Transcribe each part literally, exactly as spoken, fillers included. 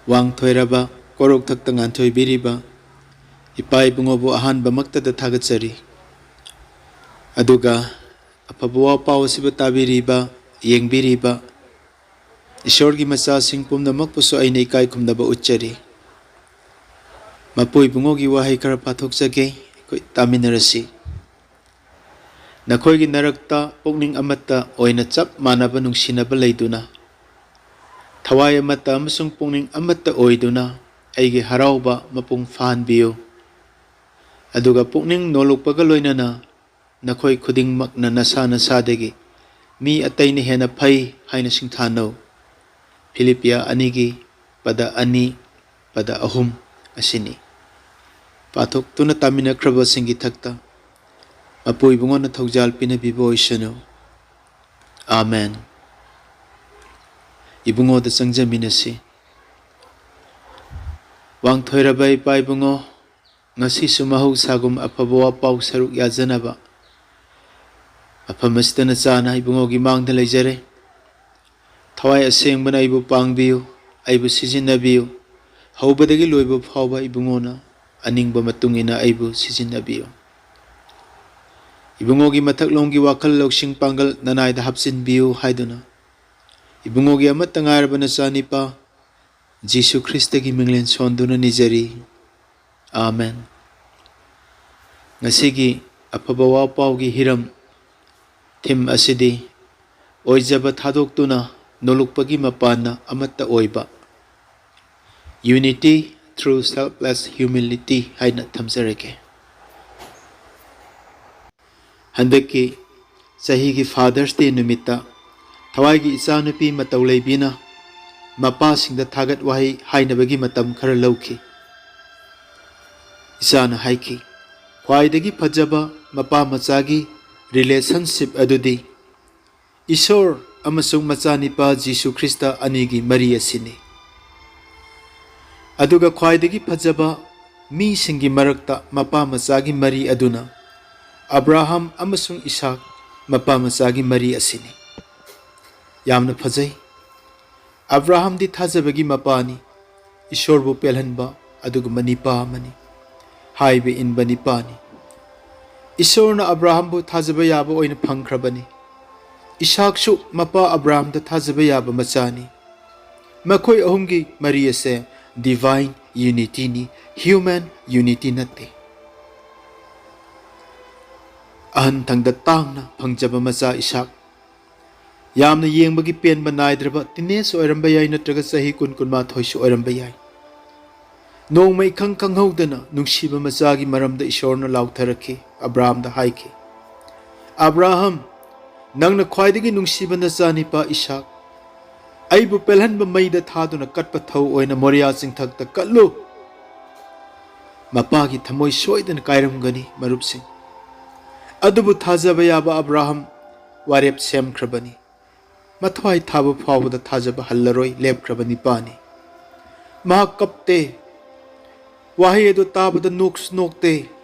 ꯋꯥꯡꯊꯣꯏꯔꯕ ꯀꯣꯔꯣꯛꯊꯛꯇ ꯉꯥꯟꯊꯣꯏꯕꯤꯔꯤꯕ ꯏꯄꯥ ꯏꯕꯨꯡꯉꯣꯕꯨ ꯑꯍꯥꯟꯕꯃꯛꯇꯗ ꯊꯥꯒꯠꯆꯔꯤ꯫ ꯑꯗꯨꯒ ꯑꯐꯕ ꯋꯥ ꯄꯥꯎ ꯑꯁꯤꯕꯨ ꯇꯥꯕꯤꯔꯤꯕ, ꯌꯦꯡꯕꯤꯔꯤꯕ ꯏꯁꯣꯔꯒꯤ ꯃꯆꯥꯁꯤꯡ ꯄꯨꯝꯅꯃꯛꯄꯨꯁꯨ ꯑꯩꯅ ꯏꯀꯥꯏ ꯈꯨꯝꯅꯕ ꯎꯠꯆꯔꯤ꯫ ꯃꯄꯨ ꯏꯕꯨꯡꯉꯣꯒꯤ ꯋꯥꯍꯩ ꯈꯔ ꯄꯥꯊꯣꯛꯆꯒꯦ, ꯑꯩꯈꯣꯏ ꯇꯥꯃꯤꯟꯅꯔꯁꯤ꯫ ꯅꯈꯣꯏꯒꯤ ꯅꯔꯛꯇ ꯄꯨꯛꯅꯤꯡ ꯑꯃꯠꯇ ꯑꯣꯏꯅ ꯆꯞ ꯃꯥꯟꯅꯕ ꯅꯨꯡꯁꯤꯅꯕ ꯂꯩꯗꯨꯅ, ꯊꯋꯥꯏ ꯑꯃꯠꯇ ꯑꯃꯁꯨꯡ ꯄꯨꯛꯅꯤꯡ ꯑꯃꯠꯇ ꯑꯣꯏꯗꯨꯅ ꯑꯩꯒꯤ ꯍꯔꯥꯎꯕ ꯃꯄꯨꯡ ꯐꯥꯍꯟꯕꯤꯌꯨ꯫ ꯑꯗꯨꯒ ꯄꯨꯛꯅꯤꯡ ꯅꯣꯂꯨꯛꯄꯒ ꯂꯣꯏꯅꯅ ꯅꯈꯣꯏ ꯈꯨꯗꯤꯡꯃꯛꯅ ꯅꯁꯥ ꯅꯁꯥꯗꯒꯤ ꯃꯤ ꯑꯇꯩꯅ ꯍꯦꯟꯅ ꯐꯩ ꯍꯥꯏꯅ ꯁꯤꯡꯊꯥꯅꯧ꯫ ꯐꯤꯂꯤꯄꯤꯌꯥ ꯑꯅꯤꯒꯤ ꯄꯗ ꯑꯅꯤ, ꯄꯗ ꯑꯍꯨꯝ ꯑꯁꯤꯅꯤ꯫ ꯄꯥꯊꯣꯛꯇꯨꯅ ꯇꯥꯃꯤꯟꯅꯈ꯭ꯔꯕꯁꯤꯡꯒꯤ ꯊꯛꯇ ꯃꯄꯨ ꯏꯕꯨꯡꯉꯣꯅ ꯊꯧꯖꯥꯜ ꯄꯤꯅꯕꯤꯕ ꯑꯣꯏꯁꯅꯨ꯫ ꯑꯥꯃꯦꯟ꯫ ꯏꯕꯨꯡꯉꯣꯗ ꯆꯪꯖꯃꯤꯟꯅꯁꯤ꯫ ꯋꯥꯡꯊꯣꯏꯔꯕ ꯏꯄꯥ ꯏꯕꯨꯡꯉꯣ, ꯉꯁꯤꯁꯨ ꯃꯍꯧꯁꯥꯒꯨꯝ ꯑꯐꯕ ꯋꯥꯄꯥꯎ ꯁꯔꯨꯛ ꯌꯥꯖꯅꯕ ꯃꯐꯝ ꯑꯁꯤꯗ ꯅꯆꯥꯅ ꯏꯕꯨꯡꯉꯣꯒꯤ ꯃꯥꯡꯗ ꯂꯩꯖꯔꯦ꯫ ꯊꯋꯥꯏ ꯑꯁꯦꯡꯕꯅ ꯑꯩꯕꯨ ꯄꯥꯡꯕꯤꯌꯨ, ꯑꯩꯕꯨ ꯁꯤꯖꯤꯟꯅꯕꯤꯌꯨ꯫ ꯍꯧꯕꯗꯒꯤ ꯂꯣꯏꯕ ꯐꯥꯎꯕ ꯏꯕꯨꯡꯉꯣꯅ ꯑꯅꯤꯡꯕ ꯃꯇꯨꯡ ꯏꯟꯅ ꯑꯩꯕꯨ ꯁꯤꯖꯤꯟꯅꯕꯤꯌꯨ꯫ ꯏꯕꯨꯡꯉꯣꯒꯤ ꯃꯊꯛꯂꯣꯝꯒꯤ ꯋꯥꯈꯜ ꯂꯧꯁꯤꯡ ꯄꯥꯡꯒꯜ ꯅꯅꯥꯏꯗ ꯍꯥꯞꯆꯤꯟꯕꯤꯌꯨ ꯍꯥꯏꯗꯨꯅ ꯏꯕꯨꯡꯉꯣꯒꯤ ꯑꯃꯠꯇ ꯉꯥꯏꯔꯕ ꯅꯆꯥꯅꯤꯄꯥ ꯖꯤꯁꯨ ꯈ꯭ꯔꯤꯁꯇꯒꯤ ꯃꯤꯡꯂꯦꯟ ꯁꯣꯟꯗꯨꯅ ꯅꯤꯖꯔꯤ꯫ ꯑꯥꯃꯦꯟ꯫ ꯉꯁꯤꯒꯤ ꯑꯐꯕ ꯋꯥ ꯄꯥꯎꯒꯤ ꯍꯤꯔꯝ, ꯊꯤꯝ ꯑꯁꯤꯗꯤ ꯑꯣꯏꯖꯕ ꯊꯥꯗꯣꯛꯇꯨꯅ ꯅꯣꯂꯨꯛꯄꯒꯤ ꯃꯄꯥꯟꯅ ꯑꯃꯠꯇ ꯑꯣꯏꯕ, Unity through selfless humility ꯍꯥꯏꯅ ꯊꯝꯖꯔꯒꯦ꯫ ꯍꯟꯗꯛꯀꯤ ꯆꯍꯤꯒꯤ Father's Day ꯅꯨꯃꯤꯠꯇ ꯊꯋꯥꯏꯒꯤ ꯏꯆꯥꯅꯨꯄꯤ ꯃꯇꯧ ꯂꯩꯕꯤꯅ ꯃꯄꯥꯁꯤꯡꯗ ꯊꯥꯒꯠ ꯋꯥꯍꯩ ꯍꯥꯏꯅꯕꯒꯤ ꯃꯇꯝ ꯈꯔ ꯂꯧꯈꯤ꯫ ꯏꯆꯥꯅ ꯍꯥꯏꯈꯤ, "ꯈ꯭ꯋꯥꯏꯗꯒꯤ ꯐꯖꯕ ꯃꯄꯥ ꯃꯆꯥꯒꯤ relationship ꯑꯗꯨꯗꯤ ꯏꯁꯣꯔ ꯑꯃꯁꯨꯡ ꯃꯆꯥꯅꯤꯄꯥ ꯖꯤꯁꯨ ꯈ꯭ꯔꯤꯁꯇ ꯑꯅꯤꯒꯤ ꯃꯔꯤ ꯑꯁꯤꯅꯤ꯫ ꯑꯗꯨꯒ ꯈ꯭ꯋꯥꯏꯗꯒꯤ ꯐꯖꯕ ꯃꯤꯁꯤꯡꯒꯤ ꯃꯔꯛꯇ ꯃꯄꯥ ꯃꯆꯥꯒꯤ ꯃꯔꯤ ꯑꯗꯨꯅ ꯑꯕ꯭ꯔꯥꯍꯝ ꯑꯃꯁꯨꯡ ꯏꯁꯥꯛ ꯃꯄꯥ ꯃꯆꯥꯒꯤ ꯃꯔꯤ ꯑꯁꯤꯅꯤ꯫" ꯌꯥꯝꯅ ꯐꯖꯩ꯫ ꯑꯕ꯭ꯔꯥꯍꯝꯗꯤ ꯊꯥꯖꯕꯒꯤ ꯃꯄꯥꯅꯤ꯫ ꯏꯁꯣꯔꯕꯨ ꯄꯦꯜꯍꯟꯕ ꯑꯗꯨꯒꯨꯝꯕ ꯅꯤꯄꯥ ꯑꯃꯅꯤ꯫ ꯍꯥꯏꯕ ꯏꯟꯕ ꯅꯤꯄꯥꯅꯤ꯫ ꯏꯁꯣꯔꯅ ꯑꯕ꯭ꯔꯥꯍꯝꯕꯨ ꯊꯥꯖꯕ ꯌꯥꯕ ꯑꯣꯏꯅ ꯐꯪꯈ꯭ꯔꯕꯅꯤ꯫ ꯏꯁꯥꯛꯁꯨ ꯃꯄꯥ ꯑꯕ꯭ꯔꯥꯍꯝꯗ ꯊꯥꯖꯕ ꯌꯥꯕ ꯃꯆꯥꯅꯤ꯫ ꯃꯈꯣꯏ ꯑꯍꯨꯝꯒꯤ ꯃꯔꯤ ꯑꯁꯦ divine unityꯅꯤ, human unity ꯅꯠꯇꯦ꯫ ꯑꯍꯟ ꯊꯪꯗ ꯇꯥꯡꯅ ꯐꯪꯖꯕ ꯃꯆꯥ ꯏꯁꯥꯛ, ꯌꯥꯝꯅ ꯌꯦꯡꯕꯒꯤ ꯄꯦꯟꯕ ꯅꯥꯏꯗ꯭ꯔꯕ teenage ꯑꯣꯏꯔꯝꯕ ꯌꯥꯏ, ꯅꯠꯇ꯭ꯔꯒ ꯆꯍꯤ ꯀꯨꯟ, ꯀꯨꯟꯃꯥꯊꯣꯏꯁꯨ ꯑꯣꯏꯔꯝꯕ ꯌꯥꯏ꯫ ꯅꯣꯡꯃ ꯏꯈꯪ ꯈꯪꯍꯧꯗꯅ ꯅꯨꯡꯁꯤꯕ ꯃꯆꯥꯒꯤ ꯃꯔꯝꯗ ꯏꯁꯣꯔꯅ ꯂꯥꯎꯊꯔꯛꯈꯤ, ꯑꯕ꯭ꯔꯥꯍꯝꯗ ꯍꯥꯏꯈꯤ, "ꯑꯕ꯭ꯔꯥꯍꯝ, ꯅꯪꯅ ꯈ꯭ꯋꯥꯏꯗꯒꯤ ꯅꯨꯡꯁꯤꯕ ꯅꯆꯥꯅꯤꯄꯥ ꯏꯁꯥꯛ, ꯑꯩꯕꯨ ꯄꯦꯜꯍꯟꯕ ꯃꯩꯗ ꯊꯥꯗꯨꯅ ꯀꯠꯄ ꯊꯧ ꯑꯣꯏꯅ ꯃꯣꯔꯤꯌꯥ ꯆꯤꯡꯊꯛꯇ ꯀꯠꯂꯨ"꯫ ꯃꯄꯥꯒꯤ ꯊꯃꯣꯏ ꯁꯣꯏꯗꯅ ꯀꯥꯏꯔꯝꯒꯅꯤ, ꯃꯔꯨꯞꯁꯤꯡ꯫ ꯑꯗꯨꯕꯨ ꯊꯥꯖꯕ ꯌꯥꯕ ꯑꯕ꯭ꯔꯥꯍꯝ ꯋꯥꯔꯦꯞ ꯁꯦꯝꯈ꯭ꯔꯕꯅꯤ꯫ ꯃꯊ꯭ꯋꯥꯏ ꯊꯥꯕ ꯐꯥꯎꯕꯗ ꯊꯥꯖꯕ ꯍꯜꯂꯔꯣꯏ ꯂꯦꯞꯈ꯭ꯔꯕ ꯅꯤꯄꯥꯅꯤ꯫ ꯃꯍꯥꯛ ꯀꯞꯇꯦ꯫ ꯋꯥꯍꯩ ꯑꯗꯨ ꯇꯥꯕꯗ ꯅꯣꯛꯁꯨ ꯅꯣꯛꯇꯦ,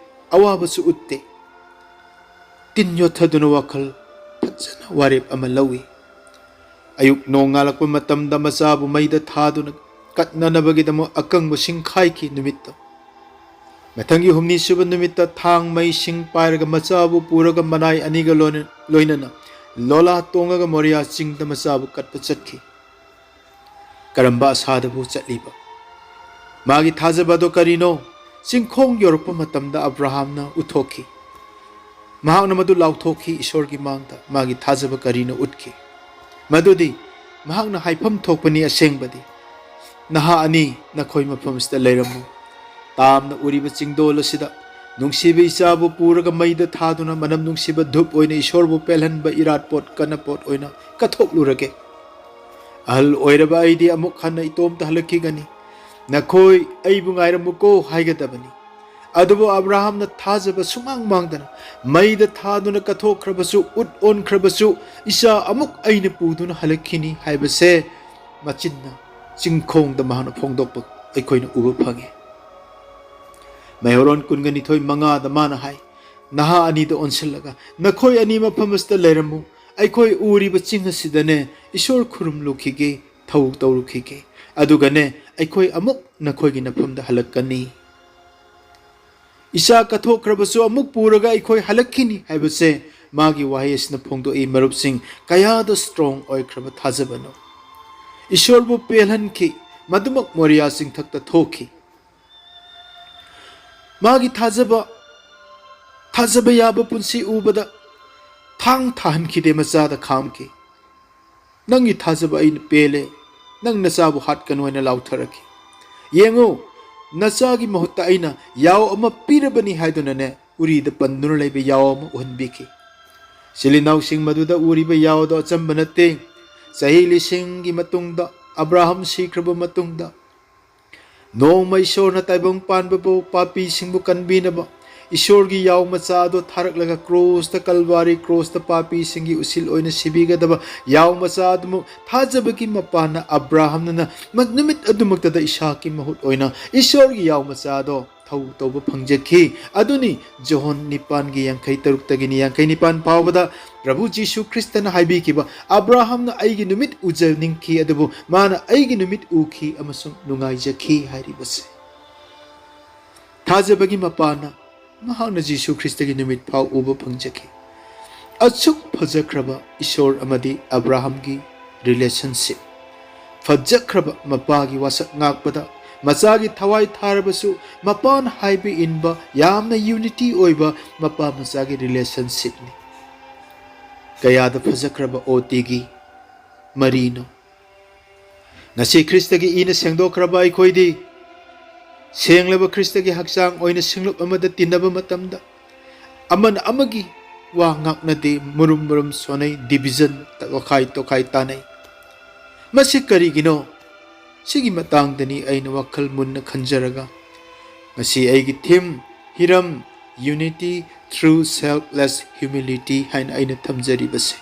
ꯑꯋꯥꯕꯁꯨ ꯎꯠꯇꯦ꯫ ꯇꯤꯟ ꯌꯣꯠꯊꯗꯨꯅ ꯋꯥꯈꯜ ꯐꯖꯅ ꯋꯥꯔꯦꯞ ꯑꯃ ꯂꯧꯏ꯫ ꯑꯌꯨꯛ ꯅꯣꯡ ꯉꯥꯜꯂꯛꯄ ꯃꯇꯝꯗ ꯃꯆꯥꯕꯨ ꯃꯩꯗ ꯊꯥꯗꯨꯅ ꯀꯠꯅꯅꯕꯒꯤꯗꯃꯛ ꯑꯀꯪꯕ ꯁꯤꯡꯈꯥꯏꯈꯤ ꯅꯨꯃꯤꯠꯇꯣ꯫ ꯃꯊꯪꯒꯤ ꯍꯨꯝꯅꯤ ꯁꯨꯕ ꯅꯨꯃꯤꯠꯇ ꯊꯥꯡ ꯃꯩ ꯁꯤꯡ ꯄꯥꯏꯔꯒ ꯃꯆꯥꯕꯨ ꯄꯨꯔꯒ ꯃꯅꯥꯏ ꯑꯅꯤꯒ ꯂꯣꯏꯅ-, ꯂꯣꯏꯅꯅ ꯂꯣꯂꯥ ꯇꯣꯡꯉꯒ ꯃꯣꯔꯤꯌꯥ ꯆꯤꯡꯗ ꯃꯆꯥꯕꯨ ꯀꯠꯄ ꯆꯠꯈꯤ꯫ ꯀꯔꯝꯕ ꯑꯁꯥꯗꯕꯨ ꯆꯠꯂꯤꯕ? ꯃꯥꯒꯤ ꯊꯥꯖꯕ ꯑꯗꯨ ꯀꯔꯤꯅꯣ? ꯆꯤꯡꯈꯣꯡ ꯌꯧꯔꯛꯄ ꯃꯇꯝꯗ ꯑꯕ꯭ꯔꯥꯍꯥꯝꯅ ꯎꯠꯊꯣꯛꯈꯤ꯫ ꯃꯍꯥꯛꯅ ꯃꯗꯨ ꯂꯥꯎꯊꯣꯛꯈꯤ, ꯏꯁꯣꯔꯒꯤ ꯃꯥꯡꯗ ꯃꯥꯒꯤ ꯊꯥꯖꯕ ꯀꯔꯤꯅꯣ ꯎꯠꯈꯤ꯫ ꯃꯗꯨꯗꯤ ꯃꯍꯥꯛꯅ ꯍꯥꯏꯐꯝ ꯊꯣꯛꯄꯅꯤ꯫ ꯑꯁꯦꯡꯕꯗꯤ, "ꯅꯍꯥ ꯑꯅꯤ, ꯅꯈꯣꯏ ꯃꯐꯝ ꯑꯁꯤꯗ ꯂꯩꯔꯝꯃꯨ꯫ ꯇꯥꯝꯅ ꯎꯔꯤꯕ ꯆꯤꯡꯗꯣꯜ ꯑꯁꯤꯗ ꯅꯨꯡꯁꯤꯕ ꯏꯆꯥꯕꯨ ꯄꯨꯔꯒ ꯃꯩꯗ ꯊꯥꯗꯨꯅ ꯃꯅꯝ ꯅꯨꯡꯁꯤꯕ ꯙꯨꯞ ꯑꯣꯏꯅ ꯏꯁꯣꯔꯕꯨ ꯄꯦꯜꯍꯟꯕ ꯏꯔꯥꯠꯄꯣꯠ ꯀꯅꯄꯣꯠ ꯑꯣꯏꯅ ꯀꯠꯊꯣꯛꯂꯨꯔꯒꯦ꯫ ꯑꯍꯜ ꯑꯣꯏꯔꯕ ꯑꯩꯗꯤ ꯑꯃꯨꯛ ꯍꯟꯅ ꯏꯇꯣꯝꯇ ꯍꯜꯂꯛꯈꯤꯒꯅꯤ꯫ ꯅꯈꯣꯏ ꯑꯩꯕꯨ ꯉꯥꯏꯔꯝꯃꯨꯀꯣ" ꯍꯥꯏꯒꯗꯕꯅꯤ꯫ ꯑꯗꯨꯕꯨ ꯑꯕ꯭ꯔꯥꯍꯥꯝꯅ ꯊꯥꯖꯕ ꯁꯨꯃꯥꯡ ꯃꯥꯡꯗꯅ ꯃꯩꯗ ꯊꯥꯗꯨꯅ ꯀꯠꯊꯣꯛꯈ꯭ꯔꯕꯁꯨ, ꯎꯠ ꯑꯣꯟꯈ꯭ꯔꯕꯁꯨ, "ꯏꯆꯥ ꯑꯃꯨꯛ ꯑꯩꯅ ꯄꯨꯗꯨꯅ ꯍꯜꯂꯛꯈꯤꯅꯤ" ꯍꯥꯏꯕꯁꯦ ꯃꯆꯤꯟꯅ ꯆꯤꯡꯈꯣꯡꯗ ꯃꯍꯥꯛꯅ ꯐꯣꯡꯗꯣꯛꯄ ꯑꯩꯈꯣꯏꯅ ꯎꯕ ꯐꯪꯉꯤ꯫ ꯃꯩꯍꯧꯔꯣꯟ ꯀꯨꯟꯒ ꯅꯤꯊꯣꯏ ꯃꯉꯥꯗ ꯃꯥꯅ ꯍꯥꯏ, "ꯅꯍꯥ ꯑꯅꯤꯗ ꯑꯣꯟꯁꯤꯜꯂꯒ, ꯅꯈꯣꯏ ꯑꯅꯤ ꯃꯐꯝ ꯑꯁꯤꯗ ꯂꯩꯔꯝꯃꯨ꯫ ꯑꯩꯈꯣꯏ ꯎꯔꯤꯕ ꯆꯤꯡ ꯑꯁꯤꯗꯅꯦ ꯏꯁꯣꯔ ꯈꯨꯔꯨꯝꯂꯨꯈꯤꯒꯦ, ꯊꯧ ꯇꯧꯔꯨꯈꯤꯒꯦ꯫ ꯑꯗꯨꯒꯅꯦ, ꯑꯩꯈꯣꯏ ꯑꯃꯨꯛ ꯅꯈꯣꯏꯒꯤ ꯅꯐꯝꯗ ꯍꯜꯂꯛꯀꯅꯤ꯫ ꯏꯆꯥ ꯀꯠꯊꯣꯛꯈ꯭ꯔꯕꯁꯨ ꯑꯃꯨꯛ ꯄꯨꯔꯒ ꯑꯩꯈꯣꯏ ꯍꯜꯂꯛꯈꯤꯅꯤ ꯍꯥꯏꯕꯁꯦ ꯃꯥꯒꯤ ꯋꯥꯍꯩ ꯑꯁꯤꯅ ꯐꯣꯡꯗꯣꯛꯏ꯫ ꯃꯔꯨꯞꯁꯤꯡ, ꯀꯌꯥꯗ ꯁ꯭ꯇ꯭ꯔꯣꯡ ꯑꯣꯏꯈ꯭ꯔꯕ ꯊꯥꯖꯕꯅꯣ! ꯏꯁꯣꯔꯕꯨ ꯄꯦꯜꯍꯟꯈꯤ꯫ ꯃꯗꯨꯃꯛ ꯃꯣꯔꯤꯌꯥ ꯆꯤꯡꯊꯛꯇ ꯊꯣꯛꯈꯤ꯫ ꯃꯥꯒꯤ ꯊꯥꯖꯕ, ꯊꯥꯖꯕ ꯌꯥꯕ ꯄꯨꯟꯁꯤ ꯎꯕꯗ ꯊꯥꯡ ꯊꯥꯍꯟꯈꯤꯗꯦ, ꯃꯆꯥꯗ ꯈꯥꯝꯈꯤ꯫ "ꯅꯪꯒꯤ ꯊꯥꯖꯕ ꯑꯩꯅ ꯄꯦꯜꯂꯦ, ꯅꯪ ꯅꯆꯥꯕꯨ ꯍꯥꯠꯀꯅꯨ" ꯍꯥꯏꯅ ꯂꯥꯎꯊꯔꯛꯈꯤ꯫ "ꯌꯦꯡꯉꯨ, ꯅꯆꯥꯒꯤ ꯃꯍꯨꯠꯇ ꯑꯩꯅ ꯌꯥꯎ ꯑꯃ ꯄꯤꯔꯕꯅꯤ" ꯍꯥꯏꯗꯨꯅꯅꯦ, ꯎꯔꯤꯗ ꯄꯟꯗꯨꯅ ꯂꯩꯕ ꯌꯥꯎ ꯑꯃ ꯎꯍꯟꯕꯤꯈꯤ꯫ ꯏꯆꯤꯜ ꯏꯅꯥꯎꯁꯤꯡ, ꯃꯗꯨꯗ ꯎꯔꯤꯕ ꯌꯥꯎꯗꯣ ꯑꯆꯝꯕ ꯅꯠꯇꯦ꯫ ꯆꯍꯤ ꯂꯤꯁꯤꯡꯒꯤ ꯃꯇꯨꯡꯗ, ꯑꯕ꯭ꯔꯥꯍꯝ ꯁꯤꯈ꯭ꯔꯕ ꯃꯇꯨꯡꯗ, ꯅꯣꯡꯃ ꯏꯁꯣꯔꯅ ꯇꯥꯏꯕꯪ ꯄꯥꯟꯕꯕꯨ, ꯄꯥꯄꯤꯁꯤꯡꯕꯨ ꯀꯟꯕꯤꯅꯕ ꯏꯁꯣꯔꯒꯤ ꯌꯥꯎ ꯃꯆꯥ ꯑꯗꯨ ꯊꯥꯔꯛꯂꯒ, ꯀ꯭ꯔꯣꯁꯇ, ꯀꯜꯕꯥꯔꯤ ꯀ꯭ꯔꯣꯁꯇ ꯄꯥꯄꯤꯁꯤꯡꯒꯤ ꯎꯁꯤꯜ ꯑꯣꯏꯅ ꯁꯤꯕꯤꯒꯗꯕ ꯌꯥꯎ ꯃꯆꯥ ꯑꯗꯨꯃꯛ ꯊꯥꯖꯕꯒꯤ ꯃꯄꯥꯟꯅ ꯑꯕ꯭ꯔꯥꯍꯝꯅ ꯃ-, ꯅꯨꯃꯤꯠ ꯑꯗꯨꯃꯛꯇꯗ ꯏꯁꯥꯛꯀꯤ ꯃꯍꯨꯠ ꯑꯣꯏꯅ ꯏꯁꯣꯔꯒꯤ ꯌꯥꯎ ꯃꯆꯥ ꯑꯗꯣ ꯊꯧ ꯇꯧꯕ ꯐꯪꯖꯈꯤ꯫ ꯑꯗꯨꯅꯤ ꯖꯣꯍꯣꯟ ꯅꯤꯄꯥꯟꯒꯤ ꯌꯥꯡꯈꯩ ꯇꯔꯨꯛꯇꯒꯤꯅꯤ ꯌꯥꯡꯈꯩ ꯅꯤꯄꯥꯟ ꯐꯥꯎꯕꯗ ꯄ꯭ꯔꯚꯨ ꯖꯤꯁꯨ ꯈ꯭ꯔꯤꯁꯇꯅ ꯍꯥꯏꯕꯤꯈꯤꯕ, "ꯑꯕ꯭ꯔꯥꯍꯝꯅ ꯑꯩꯒꯤ ꯅꯨꯃꯤꯠ ꯎꯖꯅꯤꯡꯈꯤ, ꯑꯗꯨꯕꯨ ꯃꯥꯅ ꯑꯩꯒꯤ ꯅꯨꯃꯤꯠ ꯎꯈꯤ ꯑꯃꯁꯨꯡ ꯅꯨꯡꯉꯥꯏꯖꯈꯤ" ꯍꯥꯏꯔꯤꯕꯁꯦ꯫ ꯊꯥꯖꯕꯒꯤ ꯃꯄꯥꯟꯅ ꯃꯍꯥꯛꯅ ꯖꯤꯁꯨ ꯈ꯭ꯔꯤꯁꯇꯒꯤ ꯅꯨꯃꯤꯠ ꯐꯥꯎ ꯎꯕ ꯐꯪꯖꯈꯤ꯫ ꯑꯁꯨꯛ ꯐꯖꯈ꯭ꯔꯕ ꯏꯁꯣꯔ ꯑꯃꯗꯤ ꯑꯕ꯭ꯔꯥꯍꯝꯒꯤ ꯔꯤꯂꯦꯁꯟꯁꯤꯞ, ꯐꯖꯈ꯭ꯔꯕ ꯃꯄꯥꯒꯤ ꯋꯥꯁꯛ ꯉꯥꯛꯄꯗ ꯃꯆꯥꯒꯤ ꯊꯋꯥꯏ ꯊꯥꯔꯕꯁꯨ, ꯃꯄꯥꯅ ꯍꯥꯏꯕ ꯏꯟꯕ, ꯌꯥꯝꯅ ꯌꯨꯅꯤꯇꯤ ꯑꯣꯏꯕ ꯃꯄꯥ ꯃꯆꯥꯒꯤ ꯔꯤꯂꯦꯁꯟꯁꯤꯞꯅꯤ꯫ ꯀꯌꯥꯗ ꯐꯖꯈ꯭ꯔꯕ ꯑꯣꯇꯤꯒꯤ ꯃꯔꯤꯅꯣ! ꯉꯁꯤ ꯈ꯭ꯔꯤꯁꯇꯒꯤ ꯏꯅ ꯁꯦꯡꯗꯣꯛꯈ꯭ꯔꯕ ꯑꯩꯈꯣꯏꯗꯤ, ꯁꯦꯡꯂꯕ ꯈ꯭ꯔꯤꯁꯇꯒꯤ ꯍꯛꯆꯥꯡ ꯑꯣꯏꯅ ꯁꯤꯡꯂꯨꯞ ꯑꯃꯗ ꯇꯤꯟꯅꯕ ꯃꯇꯝꯗ, ꯑꯃꯅ ꯑꯃꯒꯤ ꯋꯥ ꯉꯥꯛꯅꯗꯦ, ꯃꯔꯨꯝ ꯃꯔꯨꯝ ꯁꯣꯟꯅꯩ, ꯗꯤꯚꯤꯖꯟ, ꯋꯥꯈꯥꯏ ꯇꯣꯈꯥꯏ ꯇꯥꯅꯩ꯫ ꯃꯁꯤ ꯀꯔꯤꯒꯤꯅꯣ? ꯁꯤꯒꯤ ꯃꯇꯥꯡꯗꯅꯤ ꯑꯩꯅ ꯋꯥꯈꯜ ꯃꯨꯟꯅ ꯈꯟꯖꯔꯒ ꯉꯁꯤ ꯑꯩꯒꯤ ꯊꯤꯝ, ꯍꯤꯔꯝ, "Unity through selfless humility" ꯍꯥꯏꯅ ꯑꯩꯅ ꯊꯝꯖꯔꯤꯕꯁꯦ꯫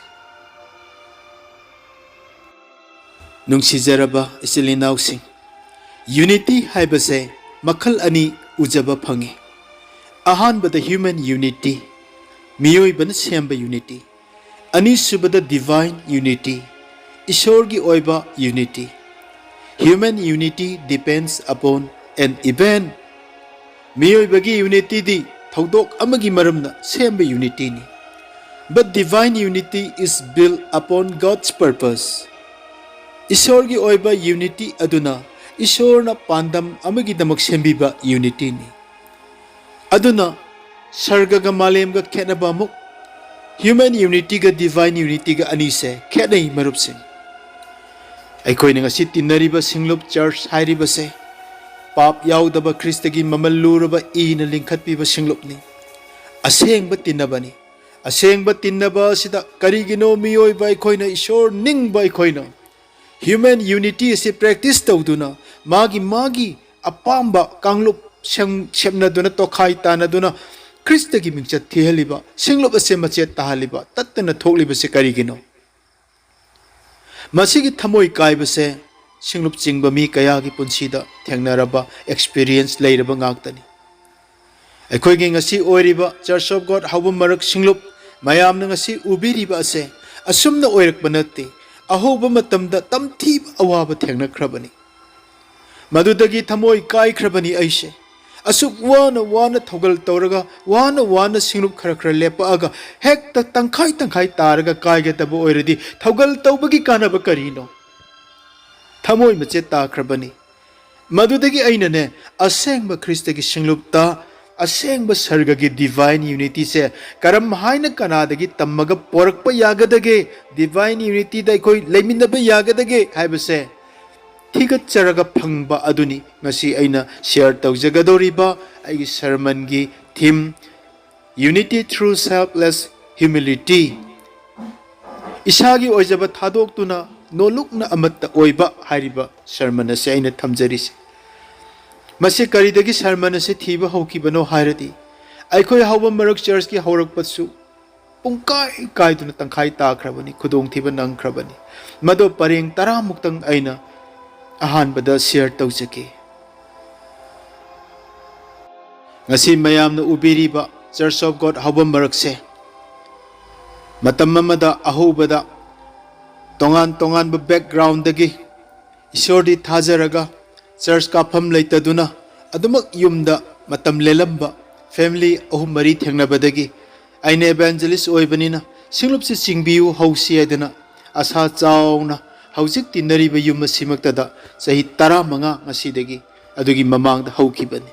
ꯅꯨꯡꯁꯤꯖꯔꯕ ꯏꯆꯤꯜ ꯏꯅꯥꯎꯁꯤꯡ, ꯌꯨꯅꯤꯇꯤ ꯍꯥꯏꯕꯁꯦ ꯃꯈꯜ ꯑꯅꯤ ꯎꯖꯕ ꯐꯪꯉꯤ꯫ ꯑꯍꯥꯟꯕꯗ human unity, ꯃꯤꯑꯣꯏꯕꯅ ꯁꯦꯝꯕ ꯌꯨꯅꯤꯇꯤ꯫ ꯑꯅꯤꯁꯨꯕꯗ divine unity, ꯏꯁꯣꯔꯒꯤ ꯑꯣꯏꯕ unity. Human unity depends upon an event. ꯃꯤꯑꯣꯏꯕꯒꯤ ꯌꯨꯅꯤꯇꯤꯗꯤ ꯊꯧꯗꯣꯛ ꯑꯃꯒꯤ ꯃꯔꯝꯅ ꯁꯦꯝꯕ ꯌꯨꯅꯤꯇꯤꯅꯤ꯫ But divine unity is built upon God's purpose. ꯏꯁꯣꯔꯒꯤ ꯑꯣꯏꯕ ꯌꯨꯅꯤꯇꯤ ꯑꯗꯨꯅ ꯏꯁꯣꯔꯅ ꯄꯥꯟꯗꯝ ꯑꯃꯒꯤꯗꯃꯛ ꯁꯦꯝꯕꯤꯕ ꯌꯨꯅꯤꯇꯤꯅꯤ꯫ ꯑꯗꯨꯅ ꯁꯔꯒꯒ ꯃꯥꯂꯦꯝꯒ ꯈꯦꯠꯅꯕ ꯑꯃꯨꯛ, ꯍ꯭ꯌꯨꯃꯦꯟ ꯌꯨꯅꯤꯇꯤꯒ ꯗꯤꯚꯥꯏꯟ ꯌꯨꯅꯤꯇꯤꯒ ꯑꯅꯤꯁꯦ ꯈꯦꯠꯅꯩ, ꯃꯔꯨꯞꯁꯤꯡ꯫ ꯑꯩꯈꯣꯏꯅ ꯉꯁꯤ ꯇꯤꯟꯅꯔꯤꯕ ꯁꯤꯡꯂꯨꯞ ꯆꯔꯆ ꯍꯥꯏꯔꯤꯕꯁꯦ ꯄꯥꯞ ꯌꯥꯎꯗꯕ ꯈ꯭ꯔꯤꯁꯇꯒꯤ ꯃꯃꯜ ꯂꯨꯔꯕ ꯏꯅ ꯂꯤꯡꯈꯠꯄꯤꯕ ꯁꯤꯡꯂꯨꯞꯅꯤ꯫ ꯑꯁꯦꯡꯕ ꯇꯤꯟꯅꯕꯅꯤ꯫ ꯑꯁꯦꯡꯕ ꯇꯤꯟꯅꯕ ꯑꯁꯤꯗ ꯀꯔꯤꯒꯤꯅꯣ ꯃꯤꯑꯣꯏꯕ ꯑꯩꯈꯣꯏꯅ, ꯏꯁꯣꯔ ꯅꯤꯡꯕ ꯑꯩꯈꯣꯏꯅ ꯍ꯭ꯌꯨꯃꯦꯟ ꯌꯨꯅꯤꯇꯤ ꯑꯁꯤ ꯄ꯭ꯔꯦꯛꯇꯤꯁ ꯇꯧꯗꯨꯅ, ꯃꯥꯒꯤ ꯃꯥꯒꯤ ꯑꯄꯥꯝꯕ ꯀꯥꯡꯂꯨꯞ ꯁꯦꯝ-, ꯁꯦꯝꯅꯗꯨꯅ, ꯇꯣꯈꯥꯏ ꯇꯥꯅꯗꯨꯅ ꯈ꯭ꯔꯤꯁꯇꯒꯤ ꯃꯤꯡꯆꯠ ꯊꯤꯍꯜꯂꯤꯕ, ꯁꯤꯡꯂꯨꯞ ꯑꯁꯦ ꯃꯆꯦꯠ ꯇꯥꯍꯜꯂꯤꯕ, ꯇꯠꯇꯅ ꯊꯣꯛꯂꯤꯕꯁꯦ ꯀꯔꯤꯒꯤꯅꯣ? ꯃꯁꯤꯒꯤ ꯊꯃꯣꯏ ꯀꯥꯏꯕꯁꯦ ꯁꯤꯡꯂꯨꯞ ꯆꯤꯡꯕ ꯃꯤ ꯀꯌꯥꯒꯤ ꯄꯨꯟꯁꯤꯗ ꯊꯦꯡꯅꯔꯕ, ꯑꯦꯛꯁꯄꯤꯔꯤꯌꯦꯟꯁ ꯂꯩꯔꯕ ꯉꯥꯛꯇꯅꯤ꯫ ꯑꯩꯈꯣꯏꯒꯤ ꯉꯁꯤ ꯑꯣꯏꯔꯤꯕ Church of God ꯍꯧꯕ ꯃꯔꯛ ꯁꯤꯡꯂꯨꯞ ꯃꯌꯥꯝꯅ ꯉꯁꯤ ꯎꯕꯤꯔꯤꯕ ꯑꯁꯦ ꯑꯁꯨꯝꯅ ꯑꯣꯏꯔꯛꯄ ꯅꯠꯇꯦ꯫ ꯑꯍꯧꯕ ꯃꯇꯝꯗ ꯇꯝꯊꯤꯕ ꯑꯋꯥꯕ ꯊꯦꯡꯅꯈ꯭ꯔꯕꯅꯤ꯫ ꯃꯗꯨꯗꯒꯤ ꯊꯃꯣꯏ ꯀꯥꯏꯈ꯭ꯔꯕꯅꯤ ꯑꯩꯁꯦ꯫ ꯑꯁꯨꯛ ꯋꯥꯅ ꯋꯥꯅ ꯊꯧꯒꯜ ꯇꯧꯔꯒ, ꯋꯥꯅ ꯋꯥꯅ ꯁꯤꯡꯂꯨꯞ ꯈꯔ ꯈꯔ ꯂꯦꯞꯄꯛꯑꯒ, ꯍꯦꯛꯇ ꯇꯪꯈꯥꯏ ꯇꯪꯈꯥꯏ ꯇꯥꯔꯒ ꯀꯥꯏꯒꯗꯕ ꯑꯣꯏꯔꯗꯤ ꯊꯧꯒꯜ ꯇꯧꯕꯒꯤ ꯀꯥꯟꯅꯕ ꯀꯔꯤꯅꯣ? ꯊꯃꯣꯏ ꯃꯆꯦꯠ ꯇꯥꯈ꯭ꯔꯕꯅꯤ꯫ ꯃꯗꯨꯗꯒꯤ ꯑꯩꯅꯅꯦ, ꯑꯁꯦꯡꯕ ꯈ꯭ꯔꯤꯁꯇꯒꯤ ꯁꯤꯡꯂꯨꯞꯇ, ꯑꯁꯦꯡꯕ ꯁꯔꯒꯒꯤ ꯗꯤꯚꯥꯏꯟ ꯌꯨꯅꯤꯇꯤꯁꯦ ꯀꯔꯝ ꯍꯥꯏꯅ ꯀꯅꯥꯗꯒꯤ ꯇꯝꯃꯒ ꯄꯣꯔꯛꯄ ꯌꯥꯒꯗꯒꯦ, ꯗꯤꯚꯥꯏꯟ ꯌꯨꯅꯤꯇꯤꯗ ꯑꯩꯈꯣꯏ ꯂꯩꯃꯤꯟꯅꯕ ꯌꯥꯒꯗꯒꯦ ꯍꯥꯏꯕꯁꯦ ꯊꯤꯒꯠꯆꯔꯒ ꯐꯪꯕ ꯑꯗꯨꯅꯤ ꯉꯁꯤ ꯑꯩꯅ ꯁꯤꯌꯔ ꯇꯧꯖꯒꯗꯧꯔꯤꯕ ꯑꯩꯒꯤ ꯁꯔꯃꯟꯒꯤ ꯊꯤꯝ, Unity through selfless humility꯫ ꯏꯁꯥꯒꯤ ꯑꯣꯏꯖꯕ ꯊꯥꯗꯣꯛꯇꯨꯅ ꯅꯣꯂꯨꯛꯅ ꯑꯃꯠꯇ ꯑꯣꯏꯕ ꯍꯥꯏꯔꯤꯕ ꯁꯔꯃꯟ ꯑꯁꯤ ꯑꯩꯅ ꯊꯝꯖꯔꯤꯁꯦ꯫ ꯃꯁꯤ ꯀꯔꯤꯗꯒꯤ ꯁꯔꯃꯟ ꯑꯁꯤ ꯊꯤꯕ ꯍꯧꯈꯤꯕꯅꯣ ꯍꯥꯏꯔꯗꯤ, ꯑꯩꯈꯣꯏ ꯍꯧꯕ ꯃꯔꯛ ꯆꯔꯆꯀꯤ ꯍꯧꯔꯛꯄꯁꯨ ꯄꯨꯡꯀꯥꯏ ꯀꯥꯏꯗꯨꯅ ꯇꯪꯈꯥꯏ ꯇꯥꯈ꯭ꯔꯕꯅꯤ, ꯈꯨꯗꯣꯡꯊꯤꯕ ꯅꯪꯈ꯭ꯔꯕꯅꯤ꯫ ꯃꯗꯣ ꯄꯔꯦꯡ ꯇꯔꯥꯃꯨꯛꯇꯪ ꯑꯩꯅ ꯑꯍꯥꯟꯕꯗ ꯁꯤꯌꯔ ꯇꯧꯖꯒꯦ꯫ ꯉꯁꯤ ꯃꯌꯥꯝꯅ ꯎꯕꯤꯔꯤꯕ Church of God ꯍꯧꯕ ꯃꯔꯛꯁꯦ, ꯃꯇꯝ ꯑꯃꯗ ꯑꯍꯧꯕꯗ ꯇꯣꯉꯥꯟ ꯇꯣꯉꯥꯟꯕ ꯕꯦꯛꯒ꯭ꯔꯥꯎꯟꯗꯒꯤ, ꯏꯁꯣꯔꯗꯤ ꯊꯥꯖꯔꯒ ꯆꯔꯆ ꯀꯥꯞꯐꯝ ꯂꯩꯇꯗꯨꯅ ꯑꯗꯨꯃꯛ ꯌꯨꯝꯗ ꯃꯇꯝ ꯂꯦꯜꯂꯝꯕ ꯐꯦꯃꯤꯂꯤ ꯑꯍꯨꯝ ꯃꯔꯤ ꯊꯦꯡꯅꯕꯗꯒꯤ, ꯑꯩꯅ ꯏꯚꯦꯟꯖꯦꯂꯤꯁ ꯑꯣꯏꯕꯅꯤꯅ ꯁꯤꯡꯂꯨꯞꯁꯤ ꯆꯤꯡꯕꯤꯌꯨ, ꯍꯧꯁꯤ ꯍꯥꯏꯗꯅ ꯑꯁꯥ ꯆꯥꯎꯅ ꯍꯧꯖꯤꯛ ꯇꯤꯟꯅꯔꯤꯕ ꯌꯨꯝ ꯑꯁꯤꯃꯛꯇꯗ ꯆꯍꯤ ꯇꯔꯥꯃꯉꯥ ꯉꯁꯤꯗꯒꯤ, ꯑꯗꯨꯒꯤ ꯃꯃꯥꯡꯗ ꯍꯧꯈꯤꯕꯅꯤ꯫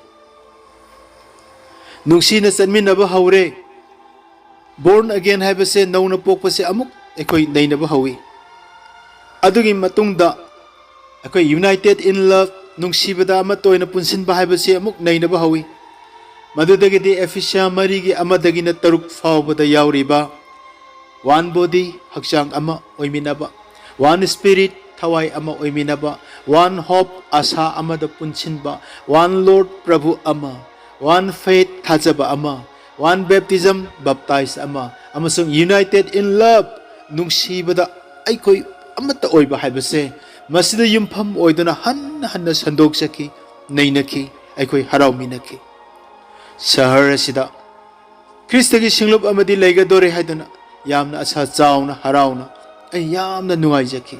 ꯅꯨꯡꯁꯤꯅ ꯆꯠꯃꯤꯟꯅꯕ ꯍꯧꯔꯦ꯫ Born again ꯍꯥꯏꯕꯁꯦ, ꯅꯧꯅ ꯄꯣꯛꯄꯁꯦ ꯑꯃꯨꯛ ꯑꯩꯈꯣꯏ ꯅꯩꯅꯕ ꯍꯧꯏ꯫ ꯑꯗꯨꯒꯤ ꯃꯇꯨꯡꯗ ꯑꯩꯈꯣꯏ united in love, ꯅꯨꯡꯁꯤꯕꯗ ꯑꯃꯠꯇ ꯑꯣꯏꯅ ꯄꯨꯟꯁꯤꯟꯕ ꯍꯥꯏꯕꯁꯤ ꯑꯃꯨꯛ ꯅꯩꯅꯕ ꯍꯧꯏ꯫ ꯃꯗꯨꯗꯒꯤꯗꯤ ꯑꯦꯐꯤꯁꯤꯌꯥ ꯃꯔꯤꯒꯤ ꯑꯃꯗꯒꯤꯅ ꯇꯔꯨꯛ ꯐꯥꯎꯕꯗ ꯌꯥꯎꯔꯤꯕ one body, ꯍꯛꯆꯥꯡ ꯑꯃ ꯑꯣꯏꯃꯤꯟꯅꯕ, one spirit, ꯊꯋꯥꯏ ꯑꯃ ꯑꯣꯏꯃꯤꯟꯅꯕ, one hope, ꯑꯁꯥ ꯑꯃꯗ ꯄꯨꯟꯁꯤꯟꯕ, one Lord, ꯄ꯭ꯔꯚꯨ ꯑꯃ, one faith, ꯊꯥꯖꯕ ꯑꯃ, one baptism, baptize ꯑꯃ, ꯑꯃꯁꯨꯡ united in love, ꯅꯨꯡꯁꯤꯕꯗ ꯑꯩꯈꯣꯏ ꯑꯃꯠꯇ ꯑꯣꯏꯕ ꯍꯥꯏꯕꯁꯦ, ꯃꯁꯤꯗ ꯌꯨꯝꯐꯝ ꯑꯣꯏꯗꯨꯅ ꯍꯟꯅ ꯍꯟꯅ ꯁꯟꯗꯣꯛꯆꯈꯤ, ꯅꯩꯅꯈꯤ, ꯑꯩꯈꯣꯏ ꯍꯔꯥꯎꯃꯤꯟꯅꯈꯤ꯫ ꯁꯍꯔ ꯑꯁꯤꯗ ꯈ꯭ꯔꯤꯁꯇꯒꯤ ꯁꯤꯡꯂꯨꯞ ꯑꯃꯗꯤ ꯂꯩꯒꯗꯣꯔꯦ ꯍꯥꯏꯗꯨꯅ ꯌꯥꯝꯅ ꯑꯁꯥ ꯆꯥꯎꯅ, ꯍꯔꯥꯎꯅ ꯑꯩ ꯌꯥꯝꯅ ꯅꯨꯡꯉꯥꯏꯖꯈꯤ꯫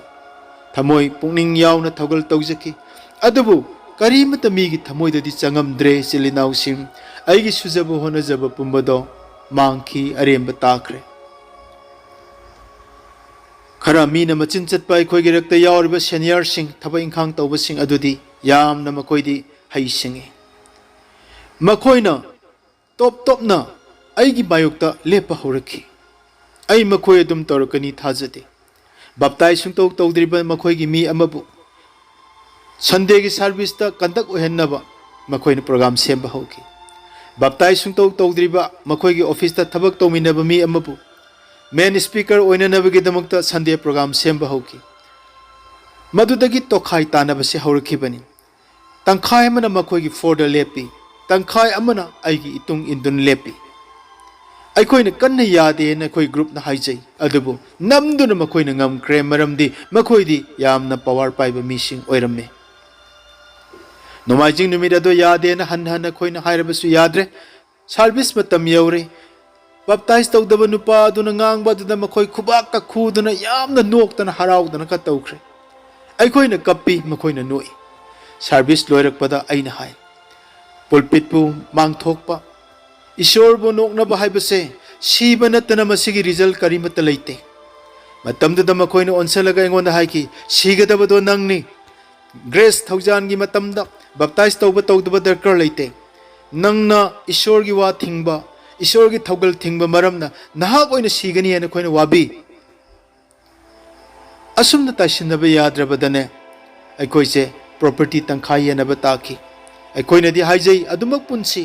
ꯊꯃꯣꯏ ꯄꯨꯛꯅꯤꯡ ꯌꯥꯎꯅ ꯊꯧꯒꯜ ꯇꯧꯖꯈꯤ꯫ ꯑꯗꯨꯕꯨ ꯀꯔꯤꯃꯠꯇ ꯃꯤꯒꯤ ꯊꯃꯣꯏꯗꯗꯤ ꯆꯪꯉꯝꯗ꯭ꯔꯦ, ꯏꯆꯤꯜ ꯏꯅꯥꯎꯁꯤꯡ꯫ ꯑꯩꯒꯤ ꯁꯨꯖꯕ ꯍꯣꯠꯅꯖꯕ ꯄꯨꯝꯕꯗꯣ ꯃꯥꯡꯈꯤ, ꯑꯔꯦꯝꯕ ꯇꯥꯈ꯭ꯔꯦ꯫ ꯈꯔ ꯃꯤꯅ ꯃꯆꯤꯟ ꯆꯠꯄ ꯑꯩꯈꯣꯏꯒꯤ ꯔꯛꯇ ꯌꯥꯎꯔꯤꯕ ꯁꯦꯅꯤꯌꯔꯁꯤꯡ, ꯊꯕꯛ ꯏꯪꯈꯥꯡ ꯇꯧꯕꯁꯤꯡ ꯑꯗꯨꯗꯤ ꯌꯥꯝꯅ ꯃꯈꯣꯏꯗꯤ ꯍꯩꯁꯤꯡꯉꯤ꯫ ꯃꯈꯣꯏꯅ ꯇꯣꯞ ꯇꯣꯞꯅ ꯑꯩꯒꯤ ꯃꯥꯌꯣꯛꯇ ꯂꯦꯞꯄ ꯍꯧꯔꯛꯈꯤ꯫ ꯑꯩ ꯃꯈꯣꯏ ꯑꯗꯨꯝ ꯇꯧꯔꯛꯀꯅꯤ ꯊꯥꯖꯗꯦ꯫ ꯕꯥꯞꯇꯥꯏꯖ ꯁꯨꯡꯇꯧ ꯇꯧꯗ꯭ꯔꯤꯕ ꯃꯈꯣꯏꯒꯤ ꯃꯤ ꯑꯃꯕꯨ ꯁꯟꯗꯦꯒꯤ ꯁꯥꯔꯚꯤꯁꯇ ꯀꯟꯗꯛ ꯑꯣꯏꯍꯟꯅꯕ ꯃꯈꯣꯏꯅ ꯄ꯭ꯔꯣꯒ꯭ꯔꯥꯝ ꯁꯦꯝꯕ ꯍꯧꯈꯤ꯫ ꯕꯥꯞꯇꯥꯏꯖ ꯁꯨꯡꯇꯧ ꯇꯧꯗ꯭ꯔꯤꯕ ꯃꯈꯣꯏꯒꯤ ꯑꯣꯐꯤꯁꯇ ꯊꯕꯛ ꯇꯧꯃꯤꯟꯅꯕ ꯃꯤ ꯑꯃꯕꯨ ꯃꯦꯟ ꯁ꯭ꯄꯤꯀꯔ ꯑꯣꯏꯅꯅꯕꯒꯤꯗꯃꯛꯇ ꯁꯟꯗꯦ ꯄ꯭ꯔꯣꯒ꯭ꯔꯥꯝ ꯁꯦꯝꯕ ꯍꯧꯈꯤ꯫ ꯃꯗꯨꯗꯒꯤ ꯇꯣꯈꯥꯏ ꯇꯥꯅꯕꯁꯤ ꯍꯧꯔꯛꯈꯤꯕꯅꯤ꯫ ꯇꯪꯈꯥꯏ ꯑꯃꯅ ꯃꯈꯣꯏꯒꯤ ꯐ꯭ꯂꯣꯔꯗ ꯂꯦꯞꯄꯤ, ꯇꯪꯈꯥꯏ ꯑꯃꯅ ꯑꯩꯒꯤ ꯏꯇꯨꯡ ꯏꯟꯗꯨꯅ ꯂꯦꯞꯄꯤ꯫ ꯑꯩꯈꯣꯏꯅ ꯀꯟꯅ ꯌꯥꯗꯦꯅ ꯑꯩꯈꯣꯏ ꯒ꯭ꯔꯨꯞꯅ ꯍꯥꯏꯖꯩ, ꯑꯗꯨꯕꯨ ꯅꯝꯗꯨꯅ ꯃꯈꯣꯏꯅ ꯉꯝꯈ꯭ꯔꯦ, ꯃꯔꯝꯗꯤ ꯃꯈꯣꯏꯗꯤ ꯌꯥꯝꯅ ꯄꯋꯥꯔ ꯄꯥꯏꯕ ꯃꯤꯁꯤꯡ ꯑꯣꯏꯔꯝꯃꯤ꯫ ꯅꯣꯡꯃꯥꯏꯖꯤꯡ ꯅꯨꯃꯤꯠ ꯑꯗꯨ ꯌꯥꯗꯦꯅ ꯍꯟꯅ ꯍꯟꯅ ꯑꯩꯈꯣꯏꯅ ꯍꯥꯏꯔꯕꯁꯨ ꯌꯥꯗ꯭ꯔꯦ꯫ ꯁꯥꯔꯚꯤꯁ ꯃꯇꯝ ꯌꯧꯔꯦ꯫ ꯕꯥꯞꯇꯥꯏꯖ ꯇꯧꯗꯕ ꯅꯨꯄꯥ ꯑꯗꯨꯅ ꯉꯥꯡꯕ ꯑꯗꯨꯗ ꯃꯈꯣꯏ ꯈꯨꯕꯥꯛꯀ ꯈꯨꯗꯨꯅ ꯌꯥꯝꯅ ꯅꯣꯛꯇꯅ ꯍꯔꯥꯎꯗꯅꯒ ꯇꯧꯈ꯭ꯔꯦ꯫ ꯑꯩꯈꯣꯏꯅ ꯀꯞꯄꯤ, ꯃꯈꯣꯏꯅ ꯅꯣꯛꯏ꯫ ꯁꯥꯔꯚꯤꯁ ꯂꯣꯏꯔꯛꯄꯗ ꯑꯩꯅ ꯍꯥꯏ, "ꯄꯨꯜꯄꯤꯠꯄꯨ ꯃꯥꯡꯊꯣꯛꯄ, ꯏꯁꯣꯔꯕꯨ ꯅꯣꯛꯅꯕ ꯍꯥꯏꯕꯁꯦ ꯁꯤꯕ ꯅꯠꯇꯅ ꯃꯁꯤꯒꯤ ꯔꯤꯖꯜ ꯀꯔꯤꯃꯠꯇ ꯂꯩꯇꯦ"꯫ ꯃꯇꯝꯗꯨꯗ ꯃꯈꯣꯏꯅ ꯑꯣꯟꯁꯤꯜꯂꯒ ꯑꯩꯉꯣꯟꯗ ꯍꯥꯏꯈꯤ, "ꯁꯤꯒꯗꯕꯗꯣ ꯅꯪꯅꯤ꯫ ꯒ꯭ꯔꯦꯁ ꯊꯧꯖꯥꯟꯒꯤ ꯃꯇꯝꯗ ꯕꯞꯇꯥꯏꯖ ꯇꯧꯕ ꯇꯧꯗꯕ ꯗꯔꯀꯥꯔ ꯂꯩꯇꯦ꯫ ꯅꯪꯅ ꯏꯁꯣꯔꯒꯤ ꯋꯥ ꯊꯤꯡꯕ, ꯏꯁꯣꯔꯒꯤ ꯊꯧꯒꯜ ꯊꯤꯡꯕ ꯃꯔꯝꯅ ꯅꯍꯥꯛ ꯑꯣꯏꯅ ꯁꯤꯒꯅꯤ ꯍꯥꯏꯅ ꯑꯩꯈꯣꯏꯅ ꯋꯥꯕꯤ"꯫ ꯑꯁꯨꯝꯅ ꯇꯥꯏꯁꯤꯟꯅꯕ ꯌꯥꯗ꯭ꯔꯕꯗꯅꯦ, ꯑꯩꯈꯣꯏꯁꯦ ꯄ꯭ꯔꯣꯄꯔꯇꯤ ꯇꯪꯈꯥꯏ ꯌꯦꯟꯅꯕ ꯇꯥꯈꯤ꯫ ꯑꯩꯈꯣꯏꯅꯗꯤ ꯍꯥꯏꯖꯩ, "ꯑꯗꯨꯃꯛ ꯄꯨꯟꯁꯤ"꯫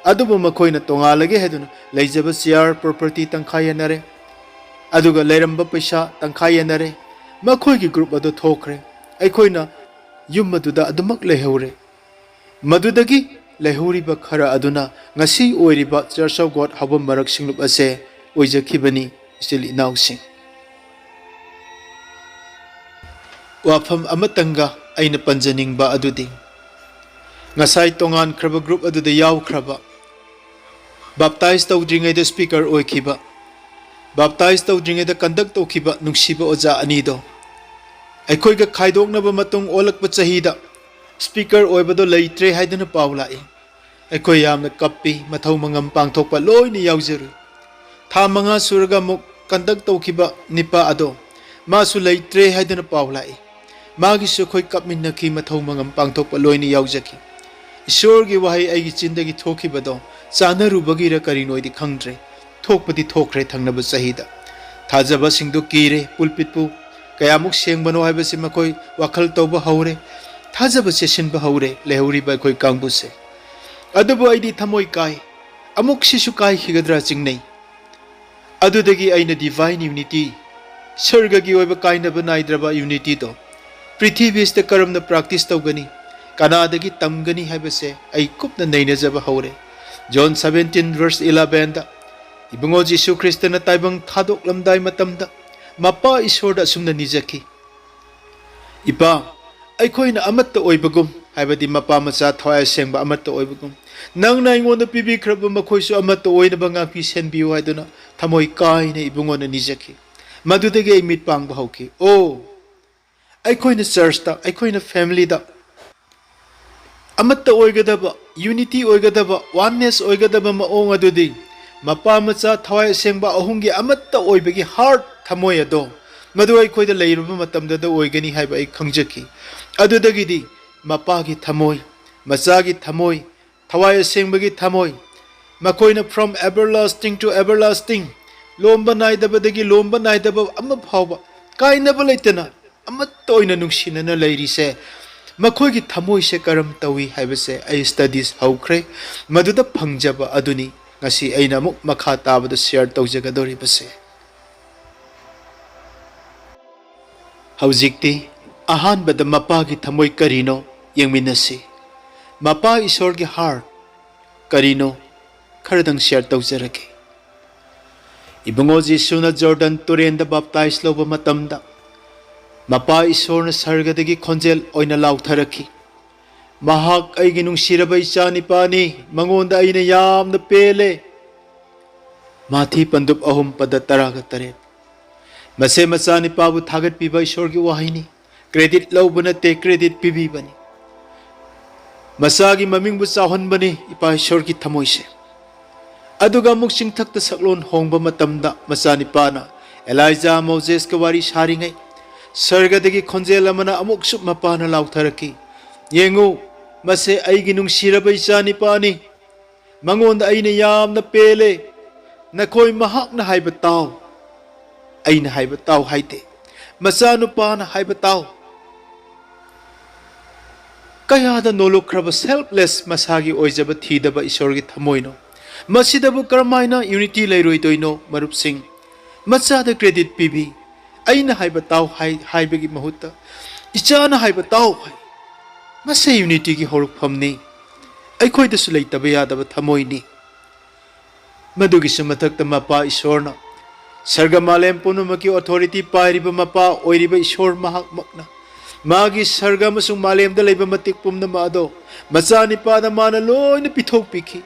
ꯑꯗꯨꯕꯨ ꯃꯈꯣꯏꯅ ꯇꯣꯉꯥꯜꯂꯒꯦ ꯍꯥꯏꯗꯨꯅ ꯂꯩꯖꯕ ꯁꯤꯌꯥꯔ ꯄ꯭ꯔꯣꯄꯔꯇꯤ ꯇꯪꯈꯥꯏ ꯌꯦꯟꯅꯔꯦ, ꯑꯗꯨꯒ ꯂꯩꯔꯝꯕ ꯄꯩꯁꯥ ꯇꯪꯈꯥꯏ ꯌꯦꯟꯅꯔꯦ꯫ ꯃꯈꯣꯏꯒꯤ ꯒ꯭ꯔꯨꯞ ꯑꯗꯨ ꯊꯣꯛꯈ꯭ꯔꯦ꯫ ꯑꯩꯈꯣꯏꯅ ꯌꯨꯝ ꯑꯗꯨꯗ ꯑꯗꯨꯃꯛ ꯂꯩꯍꯧꯔꯦ꯫ ꯃꯗꯨꯗꯒꯤ ꯂꯩꯍꯧꯔꯤꯕ ꯈꯔ ꯑꯗꯨꯅ ꯉꯁꯤ ꯑꯣꯏꯔꯤꯕ Church of God ꯍꯧꯕ ꯃꯔꯛ ꯁꯤꯡꯂꯨꯞ ꯑꯁꯦ ꯑꯣꯏꯖꯈꯤꯕꯅꯤ, ꯏꯆꯤꯜ ꯏꯅꯥꯎꯁꯤꯡ꯫ ꯋꯥꯐꯝ ꯑꯃꯇꯪꯒ ꯑꯩꯅ ꯄꯟꯖꯅꯤꯡꯕ ꯑꯗꯨꯗꯤ, ꯉꯁꯥꯏ ꯇꯣꯉꯥꯟꯈ꯭ꯔꯕ ꯒ꯭ꯔꯨꯞ ꯑꯗꯨꯗ ꯌꯥꯎꯈ꯭ꯔꯕ, ꯕꯥꯞꯇꯥꯏꯖ ꯇꯧꯗ꯭ꯔꯤꯉꯩꯗ ꯁ꯭ꯄꯤꯀꯔ ꯑꯣꯏꯈꯤꯕ, ꯕꯥꯞꯇꯥꯏꯖ ꯇꯧꯗ꯭ꯔꯤꯉꯩꯗ ꯀꯟꯗꯛ ꯇꯧꯈꯤꯕ ꯅꯨꯡꯁꯤꯕ ꯑꯣꯖꯥ ꯑꯅꯤꯗꯣ, ꯑꯩꯈꯣꯏꯒ ꯈꯥꯏꯗꯣꯛꯅꯕ ꯃꯇꯨꯡ ꯑꯣꯜꯂꯛꯄ ꯆꯍꯤꯗ ꯁ꯭ꯄꯤꯀꯔ ꯑꯣꯏꯕꯗꯣ ꯂꯩꯇ꯭ꯔꯦ ꯍꯥꯏꯗꯨꯅ ꯄꯥꯎ ꯂꯥꯛꯏ꯫ ꯑꯩꯈꯣꯏ ꯌꯥꯝꯅ ꯀꯞꯄꯤ, ꯃꯊꯧ ꯃꯉꯝ ꯄꯥꯡꯊꯣꯛꯄ ꯂꯣꯏꯅ ꯌꯥꯎꯖꯔꯨꯏ꯫ ꯊꯥ ꯃꯉꯥ ꯁꯨꯔꯒ ꯑꯃꯨꯛ ꯀꯟꯗꯛ ꯇꯧꯈꯤꯕ ꯅꯤꯄꯥ ꯑꯗꯣ, ꯃꯥꯁꯨ ꯂꯩꯇ꯭ꯔꯦ ꯍꯥꯏꯗꯨꯅ ꯄꯥꯎ ꯂꯥꯛꯏ꯫ ꯃꯥꯒꯤꯁꯨ ꯑꯩꯈꯣꯏ ꯀꯞꯃꯤꯟꯅꯈꯤ, ꯃꯊꯧ ꯃꯉꯝ ꯄꯥꯡꯊꯣꯛꯄ ꯂꯣꯏꯅ ꯌꯥꯎꯖꯈꯤ꯫ ꯏꯁꯣꯔꯒꯤ ꯋꯥꯍꯩ ꯑꯩꯒꯤ ꯆꯤꯟꯗꯒꯤ ꯊꯣꯛꯈꯤꯕꯗꯣ ꯆꯥꯟꯅꯔꯨꯕꯒꯤꯔ ꯀꯔꯤꯅꯣꯗꯤ ꯈꯪꯗ꯭ꯔꯦ, ꯊꯣꯛꯄꯗꯤ ꯊꯣꯛꯈ꯭ꯔꯦ ꯊꯪꯅꯕ ꯆꯍꯤꯗ꯫ ꯊꯥꯖꯕꯁꯤꯡꯗꯨ ꯀꯤꯔꯦ, ꯄꯨꯜꯄꯤꯠꯄꯨ ꯀꯌꯥꯃꯨꯛ ꯁꯦꯡꯕꯅꯣ ꯍꯥꯏꯕꯁꯤ ꯃꯈꯣꯏ ꯋꯥꯈꯜ ꯇꯧꯕ ꯍꯧꯔꯦ, ꯊꯥꯖꯕ ꯆꯦꯠꯁꯤꯟꯕ ꯍꯧꯔꯦ ꯂꯩꯍꯧꯔꯤꯕ ꯑꯩꯈꯣꯏ ꯀꯥꯡꯕꯨꯁꯦ꯫ ꯑꯗꯨꯕꯨ ꯑꯩꯗꯤ ꯊꯃꯣꯏ ꯀꯥꯏ, ꯑꯃꯨꯛ ꯁꯤꯁꯨ ꯀꯥꯏꯈꯤꯒꯗ꯭ꯔꯥ ꯆꯤꯡꯅꯩ꯫ ꯑꯗꯨꯗꯒꯤ ꯑꯩꯅ divine unity, ꯁꯔꯒꯒꯤ ꯑꯣꯏꯕ ꯀꯥꯏꯅꯕ ꯅꯥꯏꯗ꯭ꯔꯕ ꯌꯨꯅꯤꯇꯤꯗꯣ ꯄ꯭ꯔꯤꯊꯤꯕꯤꯁꯤꯗ ꯀꯔꯝꯅ ꯄ꯭ꯔꯥꯛꯇꯤꯁ ꯇꯧꯒꯅꯤ, ꯀꯅꯥꯗꯒꯤ ꯇꯝꯒꯅꯤ ꯍꯥꯏꯕꯁꯦ ꯑꯩ ꯀꯨꯞꯅ ꯅꯩꯅꯖꯕ ꯍꯧꯔꯦ꯫ ꯖꯣꯟ seventeen verse elevenꯗ ꯏꯕꯨꯡꯉꯣ ꯖꯤꯁꯨ ꯈ꯭ꯔꯤꯁꯇꯅ ꯇꯥꯏꯕꯪ ꯊꯥꯗꯣꯛꯂꯝꯗꯥꯏ ꯃꯇꯝꯗ ꯃꯄꯥ ꯏꯁꯣꯔꯗ ꯑꯁꯨꯝꯅ ꯅꯤꯖꯈꯤ, "ꯏꯄꯥ, ꯑꯩꯈꯣꯏꯅ ꯑꯃꯠꯇ ꯑꯣꯏꯕꯒꯨꯝ", ꯍꯥꯏꯕꯗꯤ ꯃꯄꯥ ꯃꯆꯥ ꯊꯋꯥꯏ ꯑꯁꯦꯡꯕ ꯑꯃꯠꯇ ꯑꯣꯏꯕꯒꯨꯝ, "ꯅꯪꯅ ꯑꯩꯉꯣꯟꯗ ꯄꯤꯕꯤꯈ꯭ꯔꯕ ꯃꯈꯣꯏꯁꯨ ꯑꯃꯠꯇ ꯑꯣꯏꯅꯕ ꯉꯥꯛꯄꯤ ꯁꯦꯟꯕꯤꯌꯨ" ꯍꯥꯏꯗꯨꯅ ꯊꯃꯣꯏ ꯀꯥꯏꯅ ꯏꯕꯨꯡꯉꯣꯅ ꯅꯤꯖꯈꯤ꯫ ꯃꯗꯨꯗꯒꯤ ꯑꯩ ꯃꯤꯠ ꯄꯥꯡꯕ ꯍꯧꯈꯤ꯫ ꯑꯣ, ꯑꯩꯈꯣꯏꯅ ꯆꯔꯆꯇ, ꯑꯩꯈꯣꯏꯅ ꯐꯦꯃꯤꯂꯤꯗ ꯑꯃꯠꯇ ꯑꯣꯏꯒꯗꯕ, ꯌꯨꯅꯤꯇꯤ ꯑꯣꯏꯒꯗꯕ, ꯋꯥꯟꯅꯦꯁ ꯑꯣꯏꯒꯗꯕ ꯃꯑꯣꯡ ꯑꯗꯨꯗꯤ ꯃꯄꯥ ꯃꯆꯥ ꯊꯋꯥꯏ ꯑꯁꯦꯡꯕ ꯑꯍꯨꯝꯒꯤ ꯑꯃꯠꯇ ꯑꯣꯏꯕꯒꯤ ꯍꯥꯔꯠ, ꯊꯃꯣꯏ ꯑꯗꯣ, ꯃꯗꯨ ꯑꯩꯈꯣꯏꯗ ꯂꯩꯔꯨꯕ ꯃꯇꯝꯗꯗ ꯑꯣꯏꯒꯅꯤ ꯍꯥꯏꯕ ꯑꯩ ꯈꯪꯖꯈꯤ꯫ ꯑꯗꯨꯗꯒꯤꯗꯤ ꯃꯄꯥꯒꯤ ꯊꯃꯣꯏ, ꯃꯆꯥꯒꯤ ꯊꯃꯣꯏ, ꯊꯋꯥꯏ ꯑꯁꯦꯡꯕꯒꯤ ꯊꯃꯣꯏ, ꯃꯈꯣꯏꯅ from everlasting to everlasting, ꯂꯣꯝꯕ ꯅꯥꯏꯗꯕꯗꯒꯤ ꯂꯣꯝꯕ ꯅꯥꯏꯗꯕ ꯑꯃ ꯐꯥꯎꯕ ꯀꯥꯏꯅꯕ ꯂꯩꯇꯅ ꯑꯃꯠꯇ ꯑꯣꯏꯅ ꯅꯨꯡꯁꯤꯅꯅ ꯂꯩꯔꯤꯁꯦ, ꯃꯈꯣꯏꯒꯤ ꯊꯃꯣꯏꯁꯦ ꯀꯔꯝ ꯇꯧꯏ ꯍꯥꯏꯕꯁꯦ ꯑꯩ ꯁ꯭ꯇꯗꯤꯁ ꯍꯧꯈ꯭ꯔꯦ꯫ ꯃꯗꯨꯗ ꯐꯪꯖꯕ ꯑꯗꯨꯅꯤ ꯉꯁꯤ ꯑꯩꯅ ꯑꯃꯨꯛ ꯃꯈꯥ ꯇꯥꯕꯗ ꯁꯤꯌꯔ ꯇꯧꯖꯒꯗꯧꯔꯤꯕꯁꯦ꯫ ꯍꯧꯖꯤꯛꯇꯤ ꯑꯍꯥꯟꯕꯗ ꯃꯄꯥꯒꯤ ꯊꯃꯣꯏ ꯀꯔꯤꯅꯣ ꯌꯦꯡꯃꯤꯟꯅꯁꯤ꯫ ꯃꯄꯥ ꯏꯁꯣꯔꯒꯤ ꯍꯥꯔꯠ ꯀꯔꯤꯅꯣ ꯈꯔꯗꯪ ꯁꯤꯌꯔ ꯇꯧꯖꯔꯒꯦ꯫ ꯏꯕꯨꯡꯉꯣ ꯖꯤꯁꯨꯅ ꯖꯣꯔꯗꯟ ꯇꯨꯔꯦꯟꯗ ꯕꯥꯞꯇꯥꯏꯖ ꯂꯧꯕ ꯃꯇꯝꯗ ꯃꯄꯥ ꯏꯁꯣꯔꯅ ꯁꯔꯒꯗꯒꯤ ꯈꯣꯟꯖꯦꯜ ꯑꯣꯏꯅ ꯂꯥꯎꯊꯔꯛꯈꯤ, "ꯃꯍꯥꯛ ꯑꯩꯒꯤ ꯅꯨꯡꯁꯤꯔꯕ ꯏꯆꯥꯅꯤꯄꯥꯅꯤ, ꯃꯉꯣꯟꯗ ꯑꯩꯅ ꯌꯥꯝꯅ ꯄꯦꯜꯂꯦ"꯫ ꯃꯥꯊꯤ ꯄꯟꯗꯨꯞ ꯑꯍꯨꯝ ꯄꯗ ꯇꯔꯥꯒ ꯇꯔꯦꯠ꯫ ꯃꯁꯦ ꯃꯆꯥꯅꯤꯄꯥꯕꯨ ꯊꯥꯒꯠꯄꯤꯕ ꯏꯁꯣꯔꯒꯤ ꯋꯥꯍꯩꯅꯤ꯫ ꯀ꯭ꯔꯦꯗꯤꯠ ꯂꯧꯕ ꯅꯠꯇꯦ, ꯀ꯭ꯔꯦꯗꯤꯠ ꯄꯤꯕꯤꯕꯅꯤ꯫ ꯃꯆꯥꯒꯤ ꯃꯃꯤꯡꯕꯨ ꯆꯥꯎꯍꯟꯕꯅꯤ ꯏꯄꯥ ꯏꯁꯣꯔꯒꯤ ꯊꯃꯣꯏꯁꯦ꯫ ꯑꯗꯨꯒ ꯑꯃꯨꯛ ꯆꯤꯡꯊꯛꯇ ꯁꯛꯂꯣꯟ ꯍꯣꯡꯕ ꯃꯇꯝꯗ ꯃꯆꯥꯅꯤꯄꯥꯅ ꯑꯦꯂꯥꯏꯖꯥ ꯃꯣꯖꯦꯁꯀ ꯋꯥꯔꯤ ꯁꯥꯔꯤꯉꯩ ꯁꯔꯒꯗꯒꯤ ꯈꯣꯟꯖꯦꯜ ꯑꯃꯅ ꯑꯃꯨꯛꯁꯨ ꯃꯄꯥꯅ ꯂꯥꯎꯊꯔꯛꯈꯤ, "ꯌꯦꯡꯉꯨ, ꯃꯁꯦ ꯑꯩꯒꯤ ꯅꯨꯡꯁꯤꯔꯕ ꯏꯆꯥꯅꯤꯄꯥꯅꯤ, ꯃꯉꯣꯟꯗ ꯑꯩꯅ ꯌꯥꯝꯅ ꯄꯦꯜꯂꯦ꯫ ꯅꯈꯣꯏ ꯃꯍꯥꯛꯅ ꯍꯥꯏꯕ ꯇꯥꯎ"꯫ ꯑꯩꯅ ꯍꯥꯏꯕ ꯇꯥꯎ ꯍꯥꯏꯗꯦ, ꯃꯆꯥꯅꯨꯄꯥꯅ ꯍꯥꯏꯕ ꯇꯥꯎ꯫ ꯀꯌꯥꯗ ꯅꯣꯂꯨꯛꯈ꯭ꯔꯕ ꯁꯦꯜꯐꯂꯦꯁ ꯃꯁꯥꯒꯤ ꯑꯣꯏꯖꯕ ꯊꯤꯗꯕ ꯏꯁꯣꯔꯒꯤ ꯊꯃꯣꯏꯅꯣ꯫ ꯃꯁꯤꯗꯕꯨ ꯀꯔꯝꯍꯥꯏꯅ ꯌꯨꯅꯤꯇꯤ ꯂꯩꯔꯣꯏꯗꯣꯏꯅꯣ ꯃꯔꯨꯞꯁꯤꯡ? ꯃꯆꯥꯗ ꯀ꯭ꯔꯦꯗꯤꯠ ꯄꯤꯕꯤ, "ꯑꯩꯅ ꯍꯥꯏꯕ ꯇꯥꯎ" ꯍꯥꯏ-, ꯍꯥꯏꯕꯒꯤ ꯃꯍꯨꯠꯇ "ꯏꯆꯥꯅ ꯍꯥꯏꯕ ꯇꯥꯎ" ꯍꯥꯏ꯫ ꯃꯁꯤ ꯌꯨꯅꯤꯇꯤꯒꯤ ꯍꯧꯔꯛꯐꯝꯅꯤ꯫ ꯑꯩꯈꯣꯏꯗꯁꯨ ꯂꯩꯇꯕ ꯌꯥꯗꯕ ꯊꯃꯣꯏꯅꯤ꯫ ꯃꯗꯨꯒꯤꯁꯨ ꯃꯊꯛꯇ ꯃꯄꯥ ꯏꯁꯣꯔꯅ ꯁꯔꯒ ꯃꯥꯂꯦꯝ ꯄꯨꯝꯅꯃꯛꯀꯤ ꯑꯣꯊꯣꯔꯤꯇꯤ ꯄꯥꯏꯔꯤꯕ ꯃꯄꯥ ꯑꯣꯏꯔꯤꯕ ꯏꯁꯣꯔ ꯃꯍꯥꯛꯃꯛꯅ ꯃꯥꯒꯤ ꯁꯔꯒ ꯑꯃꯁꯨꯡ ꯃꯥꯂꯦꯝꯗ ꯂꯩꯕ ꯃꯇꯤꯛ ꯄꯨꯝꯅꯃꯛ ꯑꯗꯣ ꯃꯆꯥꯅꯤꯄꯥꯗ ꯃꯥꯅ ꯂꯣꯏꯅ ꯄꯤꯊꯣꯛꯄꯤꯈꯤ꯫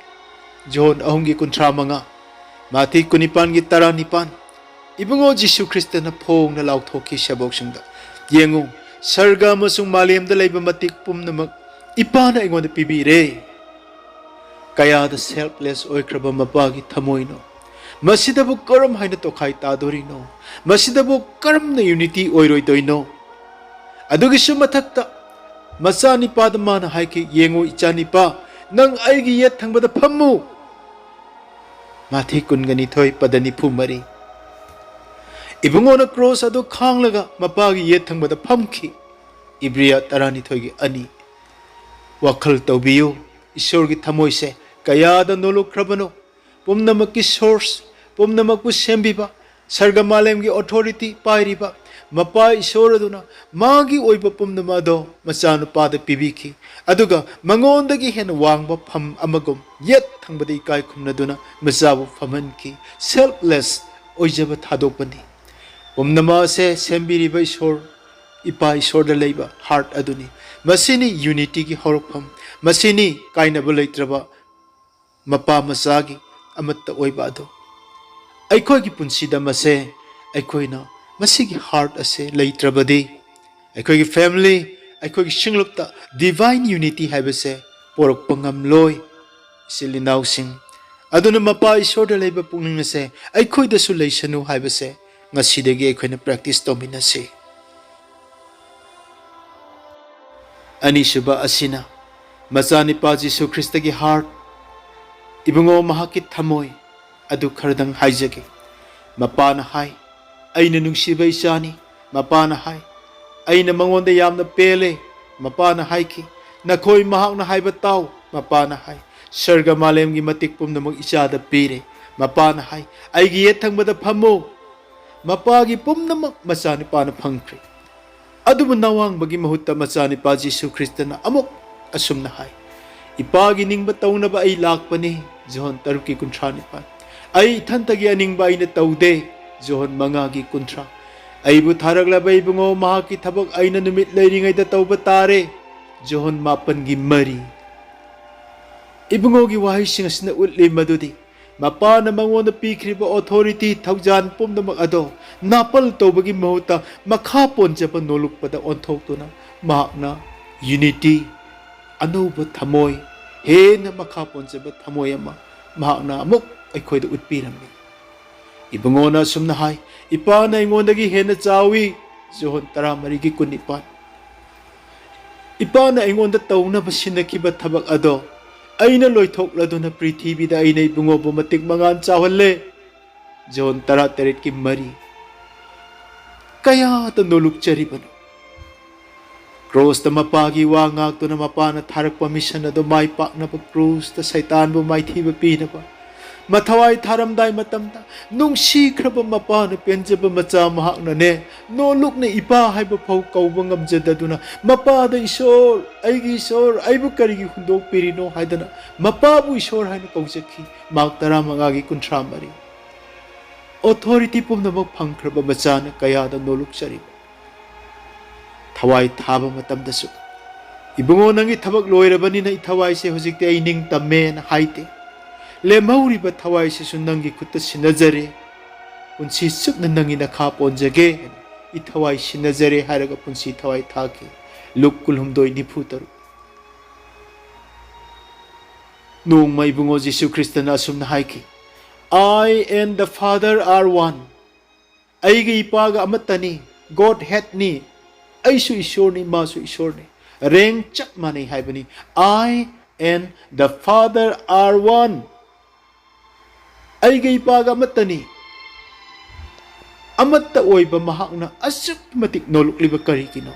ꯖꯣꯟ ꯑꯍꯨꯝꯒꯤ ꯀꯨꯟꯊ꯭ꯔꯥ ꯃꯉꯥ, ꯃꯥꯊꯤ ꯀꯨꯟꯅꯤꯄꯥꯟꯒꯤ ꯇꯔꯥꯅꯤꯄꯥꯟ꯫ ꯏꯕꯨꯡꯉꯣ ꯖꯤꯁꯨ ꯈ꯭ꯔꯤꯁꯇꯅ ꯐꯣꯡꯅ ꯂꯥꯎꯊꯣꯛꯈꯤ ꯁꯦꯕꯣꯛꯁꯤꯡꯗ, "ꯌꯦꯡꯉꯨ, ꯁꯔꯒ ꯑꯃꯁꯨꯡ ꯃꯥꯂꯦꯝꯗ ꯂꯩꯕ ꯃꯇꯤꯛ ꯄꯨꯝꯅꯃꯛ ꯏꯄꯥꯅ ꯑꯩꯉꯣꯟꯗ ꯄꯤꯕꯤꯔꯦ꯫ ꯀꯌꯥꯗ selfless ꯑꯣꯏꯈ꯭ꯔꯕ ꯃꯄꯥꯒꯤ ꯊꯃꯣꯏꯅꯣ! ꯃꯁꯤꯗꯕꯨ ꯀꯔꯝ ꯍꯥꯏꯅ ꯇꯣꯈꯥꯏ ꯇꯥꯗꯣꯔꯤꯅꯣ? ꯃꯁꯤꯗꯕꯨ ꯀꯔꯝꯅ unity ꯑꯣꯏꯔꯣꯏꯗꯣꯏꯅꯣ? ꯑꯗꯨꯒꯤꯁꯨ ꯃꯊꯛꯇ ꯃꯆꯥꯅꯤꯄꯥꯗ ꯃꯥꯅ ꯍꯥꯏꯈꯤ, "ꯌꯦꯡꯉꯨ ꯏꯆꯥꯅꯤꯄꯥ, ꯅꯪ ꯑꯩꯒꯤ ꯌꯦꯠ ꯊꯪꯕꯗ ꯐꯝꯃꯨ"꯫ ꯃꯥꯊꯤ ꯀꯨꯟꯒ ꯅꯤꯊꯣꯏ, ꯄꯗ ꯅꯤꯐꯨ ꯃꯔꯤ꯫ ꯏꯕꯨꯡꯉꯣꯅ ꯀ꯭ꯔꯣꯁ ꯑꯗꯨ ꯈꯥꯡꯂꯒ ꯃꯄꯥꯒꯤ ꯌꯦꯠ ꯊꯪꯕꯗ ꯐꯝꯈꯤ꯫ ꯏꯕ꯭ꯔꯤꯌꯥ ꯇꯔꯥꯅꯤꯊꯣꯏꯒꯤ ꯑꯅꯤ꯫ ꯋꯥꯈꯜ ꯇꯧꯕꯤꯌꯨ, ꯏꯁꯣꯔꯒꯤ ꯊꯃꯣꯏꯁꯦ ꯀꯌꯥꯗ ꯅꯣꯂꯨꯛꯈ꯭ꯔꯕꯅꯣ! ꯄꯨꯝꯅꯃꯛꯀꯤ source, ꯄꯨꯝꯅꯃꯛꯄꯨ ꯁꯦꯝꯕꯤꯕ, ꯁꯔꯒ ꯃꯥꯂꯦꯝꯒꯤ authority ꯄꯥꯏꯔꯤꯕ ꯃꯄꯥ ꯏꯁꯣꯔ ꯑꯗꯨꯅ ꯃꯥꯒꯤ ꯑꯣꯏꯕ ꯄꯨꯝꯅꯃꯛ ꯑꯗꯣ ꯃꯆꯥꯅꯨꯄꯥꯗ ꯄꯤꯕꯤꯈꯤ꯫ ꯑꯗꯨꯒ ꯃꯉꯣꯟꯗꯒꯤ ꯍꯦꯟꯅ ꯋꯥꯡꯕ ꯐꯝ ꯑꯃꯒꯨꯝ ꯌꯦꯠ ꯊꯪꯕꯗ ꯏꯀꯥꯏ ꯈꯨꯝꯅꯗꯨꯅ ꯃꯆꯥꯕꯨ ꯐꯝꯍꯟꯈꯤ꯫ Selfless ꯑꯣꯏꯖꯕ ꯊꯥꯗꯣꯛꯄꯅꯤ꯫ ꯄꯨꯝꯅꯃꯛ ꯑꯁꯦ ꯁꯦꯝꯕꯤꯔꯤꯕ ꯏꯁꯣꯔ, ꯏꯄꯥ ꯏꯁꯣꯔꯗ ꯂꯩꯕ heart ꯑꯗꯨꯅꯤ꯫ ꯃꯁꯤꯅꯤ unityꯒꯤ ꯍꯧꯔꯛꯐꯝ꯫ ꯃꯁꯤꯅꯤ ꯀꯥꯏꯅꯕ ꯂꯩꯇ꯭ꯔꯕ ꯃꯄꯥ ꯃꯆꯥꯒꯤ ꯑꯃꯠꯇ ꯑꯣꯏꯕ ꯑꯗꯨ꯫ ꯑꯩꯈꯣꯏꯒꯤ ꯄꯨꯟꯁꯤꯗ ꯃꯁꯦ, ꯑꯩꯈꯣꯏꯅ ꯃꯁꯤꯒꯤ heart ꯑꯁꯦ ꯂꯩꯇ꯭ꯔꯕꯗꯤ, ꯑꯩꯈꯣꯏꯒꯤ family, ꯑꯩꯈꯣꯏꯒꯤ ꯁꯤꯡꯂꯨꯞꯇ divine unity ꯍꯥꯏꯕꯁꯦ ꯄꯣꯔꯛꯄ ꯉꯝꯂꯣꯏ꯫ ꯏꯆꯤꯜ ꯏꯅꯥꯎꯁꯤꯡ, ꯑꯗꯨꯅ ꯃꯄꯥ ꯏꯁꯣꯔꯗ ꯂꯩꯕ ꯄꯨꯛꯅꯤꯡ ꯑꯁꯦ ꯑꯩꯈꯣꯏꯗꯁꯨ ꯂꯩꯁꯅꯨ ꯍꯥꯏꯕꯁꯦ ꯉꯁꯤꯗꯒꯤ ꯑꯩꯈꯣꯏꯅ practice ꯇꯧꯃꯤꯟꯅꯁꯤ꯫ ꯑꯅꯤꯁꯨꯕ ꯑꯁꯤꯅ ꯃꯆꯥꯅꯤꯄꯥ ꯖꯤꯁꯨ ꯈ꯭ꯔꯤꯁꯇꯒꯤ heart, ꯏꯕꯨꯡꯉꯣ ꯃꯍꯥꯛꯀꯤ ꯊꯃꯣꯏ ꯑꯗꯨ ꯈꯔꯗꯪ ꯍꯥꯏꯖꯒꯦ꯫ ꯃꯄꯥꯅ ꯍꯥꯏ, "ꯑꯩꯅ ꯅꯨꯡꯁꯤꯕ ꯏꯆꯥꯅꯤ"꯫ ꯃꯄꯥꯅ ꯍꯥꯏ, "ꯑꯩꯅ ꯃꯉꯣꯟꯗ ꯌꯥꯝꯅ ꯄꯦꯜꯂꯦ"꯫ ꯃꯄꯥꯅ ꯍꯥꯏꯈꯤ, "ꯅꯈꯣꯏ ꯃꯍꯥꯛꯅ ꯍꯥꯏꯕ ꯇꯥꯎ"꯫ ꯃꯄꯥꯅ ꯍꯥꯏ, "ꯁꯔꯒ ꯃꯥꯂꯦꯝꯒꯤ ꯃꯇꯤꯛ ꯄꯨꯝꯅꯃꯛ ꯏꯆꯥꯗ ꯄꯤꯔꯦ"꯫ ꯃꯄꯥꯅ ꯍꯥꯏ, "ꯑꯩꯒꯤ ꯌꯦꯠ ꯊꯪꯕꯗ ꯐꯝꯃꯨ"꯫ ꯃꯄꯥꯒꯤ ꯄꯨꯝꯅꯃꯛ ꯃꯆꯥꯅꯨꯄꯥꯅ ꯐꯪꯈ꯭ꯔꯦ꯫ ꯑꯗꯨꯕꯨ ꯅꯋꯥꯡꯕꯒꯤ ꯃꯍꯨꯠꯇ ꯃꯆꯥꯅꯨꯄꯥ ꯖꯤꯁꯨ ꯈ꯭ꯔꯤꯁꯇꯅ ꯑꯃꯨꯛ ꯑꯁꯨꯝꯅ ꯍꯥꯏ, "ꯏꯄꯥꯒꯤ ꯅꯤꯡꯕ ꯇꯧꯅꯕ ꯑꯩ ꯂꯥꯛꯄꯅꯤ"꯫ ꯖꯣꯍꯟ ꯇꯔꯨꯛꯀꯤ ꯀꯨꯟꯊ꯭ꯔꯥ ꯅꯤꯄꯥꯟ꯫ "ꯑꯩ ꯏꯊꯟꯇꯒꯤ ꯑꯅꯤꯡꯕ ꯑꯩꯅ ꯇꯧꯗꯦ"꯫ ꯖꯣꯍꯟ ꯃꯉꯥꯒꯤ ꯀꯨꯟꯊ꯭ꯔꯥ꯫ "ꯑꯩꯕꯨ ꯊꯥꯔꯛꯂꯕ ꯏꯕꯨꯡꯉꯣ ꯃꯍꯥꯛꯀꯤ ꯊꯕꯛ ꯑꯩꯅ ꯅꯨꯃꯤꯠ ꯂꯩꯔꯤꯉꯩꯗ ꯇꯧꯕ ꯇꯥꯔꯦ"꯫ ꯖꯣꯍꯟ ꯃꯥꯄꯟꯒꯤ ꯃꯔꯤ꯫ ꯏꯕꯨꯡꯉꯣꯒꯤ ꯋꯥꯍꯩꯁꯤꯡ ꯑꯁꯤꯅ ꯎꯠꯂꯤ ꯃꯗꯨꯗꯤ ꯃꯄꯥꯅ ꯃꯉꯣꯟꯗ ꯄꯤꯈ꯭ꯔꯤꯕ authority, ꯊꯧꯖꯥꯜ ꯄꯨꯝꯅꯃꯛ ꯑꯗꯣ ꯅꯥꯄꯜ ꯇꯧꯕꯒꯤ ꯃꯍꯨꯠꯇ ꯃꯈꯥ ꯄꯣꯟꯖꯕ ꯅꯣꯜꯂꯨꯛꯄꯗ ꯑꯣꯟꯊꯣꯛꯇꯨꯅ ꯃꯍꯥꯛꯅ unity, ꯑꯅꯧꯕ ꯊꯃꯣꯏ, ꯍꯦꯟꯅ ꯃꯈꯥ ꯄꯣꯟꯖꯕ ꯊꯃꯣꯏ ꯑꯃ ꯃꯍꯥꯛꯅ ꯑꯃꯨꯛ ꯑꯩꯈꯣꯏꯗ ꯎꯠꯄꯤꯔꯝꯃꯤ꯫ ꯏꯕꯨꯡꯉꯣꯅ ꯑꯁꯨꯝꯅ ꯍꯥꯏ, "ꯏꯄꯥꯅ ꯑꯩꯉꯣꯟꯗꯒꯤ ꯍꯦꯟꯅ ꯆꯥꯎꯏ"꯫ ꯖꯣꯍꯣꯟ ꯇꯔꯥꯃꯔꯤꯒꯤ ꯀꯨꯟꯅꯤꯄꯥꯟ꯫ "ꯏꯄꯥꯅ ꯑꯩꯉꯣꯟꯗ ꯇꯧꯅꯕ ꯁꯤꯟꯅꯈꯤꯕ ꯊꯕꯛ ꯑꯗꯣ ꯑꯩꯅ ꯂꯣꯏꯊꯣꯛꯂꯗꯨꯅ ꯄ꯭ꯔꯤꯊꯤꯕꯤꯗ ꯑꯩꯅ ꯏꯕꯨꯡꯉꯣꯕꯨ ꯃꯇꯤꯛ ꯃꯉꯥꯜ ꯆꯥꯎꯍꯜꯂꯦ"꯫ ꯖꯣꯟ ꯇꯔꯥꯇꯔꯦꯠꯀꯤ ꯃꯔꯤ꯫ ꯀꯌꯥꯗ ꯅꯣꯂꯨꯛꯆꯔꯤꯕꯅꯣ! ꯀ꯭ꯔꯣꯁꯇ ꯃꯄꯥꯒꯤ ꯋꯥ ꯉꯥꯛꯇꯨꯅ ꯃꯄꯥꯅ ꯊꯥꯔꯛꯄ ꯃꯤꯁꯟ ꯑꯗꯨ ꯃꯥꯏ ꯄꯥꯛꯅꯕ ꯀ꯭ꯔꯨꯁꯇ ꯁꯩꯇꯥꯟꯕꯨ ꯃꯥꯏꯊꯤꯕ ꯄꯤꯅꯕ ꯃꯊꯋꯥꯏ ꯊꯥꯔꯝꯗꯥꯏ ꯃꯇꯝꯗ ꯅꯨꯡꯁꯤꯈ꯭ꯔꯕ ꯃꯄꯥꯅ ꯄꯦꯟꯖꯕ ꯃꯆꯥ ꯃꯍꯥꯛꯅꯅꯦ, ꯅꯣꯂꯨꯛꯅ ꯏꯄꯥ ꯍꯥꯏꯕ ꯐꯥꯎ ꯀꯧꯕ ꯉꯝꯖꯗꯗꯨꯅ ꯃꯄꯥꯗ "ꯏꯁꯣꯔ, ꯑꯩꯒꯤ ꯏꯁꯣꯔ, ꯑꯩꯕꯨ ꯀꯔꯤꯒꯤ ꯍꯨꯟꯗꯣꯛꯄꯤꯔꯤꯅꯣ?" ꯍꯥꯏꯗꯅ ꯃꯄꯥꯕꯨ ꯏꯁꯣꯔ ꯍꯥꯏꯅ ꯀꯧꯖꯈꯤ꯫ ꯃꯥꯔꯛ ꯇꯔꯥꯃꯉꯥꯒꯤ ꯀꯨꯟꯊ꯭ꯔꯥ ꯃꯔꯤ꯫ Authority ꯄꯨꯝꯅꯃꯛ ꯐꯪꯈ꯭ꯔꯕ ꯃꯆꯥꯅ ꯀꯌꯥꯗ ꯅꯣꯂꯨꯛꯆꯔꯤꯕ! ꯊꯋꯥꯏ ꯊꯥꯕ ꯃꯇꯝꯗꯁꯨ, "ꯏꯕꯨꯡꯉꯣ, ꯅꯪꯒꯤ ꯊꯕꯛ ꯂꯣꯏꯔꯕꯅꯤꯅ ꯏꯊꯋꯥꯏꯁꯦ ꯍꯧꯖꯤꯛꯇꯤ ꯑꯩ ꯅꯤꯡꯇꯝꯃꯦꯅ" ꯍꯥꯏꯗꯦ꯫ "ꯂꯦꯝꯍꯧꯔꯤꯕ ꯊꯋꯥꯏꯁꯤꯁꯨ ꯅꯪꯒꯤ ꯈꯨꯠꯇ ꯁꯤꯟꯅꯖꯔꯦ꯫ ꯄꯨꯟꯁꯤ ꯆꯨꯞꯅ ꯅꯪꯒꯤ ꯅꯈꯥ ꯄꯣꯟꯖꯒꯦ" ꯍꯥꯏꯅ "ꯏꯊꯋꯥꯏ ꯁꯤꯟꯅꯖꯔꯦ" ꯍꯥꯏꯔꯒ ꯄꯨꯟꯁꯤ ꯊꯋꯥꯏ ꯊꯥꯈꯤ꯫ ꯂꯨꯛ ꯀꯨꯟꯍꯨꯝꯗꯣꯏ ꯅꯤꯐꯨ ꯇꯔꯨꯛ꯫ ꯅꯣꯡꯃ ꯏꯕꯨꯡꯉꯣ ꯖꯤꯁꯨ ꯈ꯭ꯔꯤꯁꯇꯅ ꯑꯁꯨꯝꯅ ꯍꯥꯏꯈꯤ, "I and the Father are one." ꯑꯩꯒ ꯏꯄꯥꯒ ꯑꯃꯠꯇꯅꯤ, God ꯍꯦꯗꯅꯤ꯫ ꯑꯩꯁꯨ ꯏꯁꯣꯔꯅꯤ, ꯃꯥꯁꯨ ꯏꯁꯣꯔꯅꯤ꯫ ꯔꯦꯡ ꯆꯞ ꯃꯥꯟꯅꯩ ꯍꯥꯏꯕꯅꯤ꯫ "I and the Father are one." ꯑꯩꯒ ꯏꯄꯥꯒ ꯑꯃꯠꯇꯅꯤ꯫ ꯑꯃꯠꯇ ꯑꯣꯏꯕ ꯃꯍꯥꯛꯅ ꯑꯁꯨꯛꯀꯤ ꯃꯇꯤꯛ ꯅꯣꯂꯨꯛꯂꯤꯕ ꯀꯔꯤꯒꯤꯅꯣ?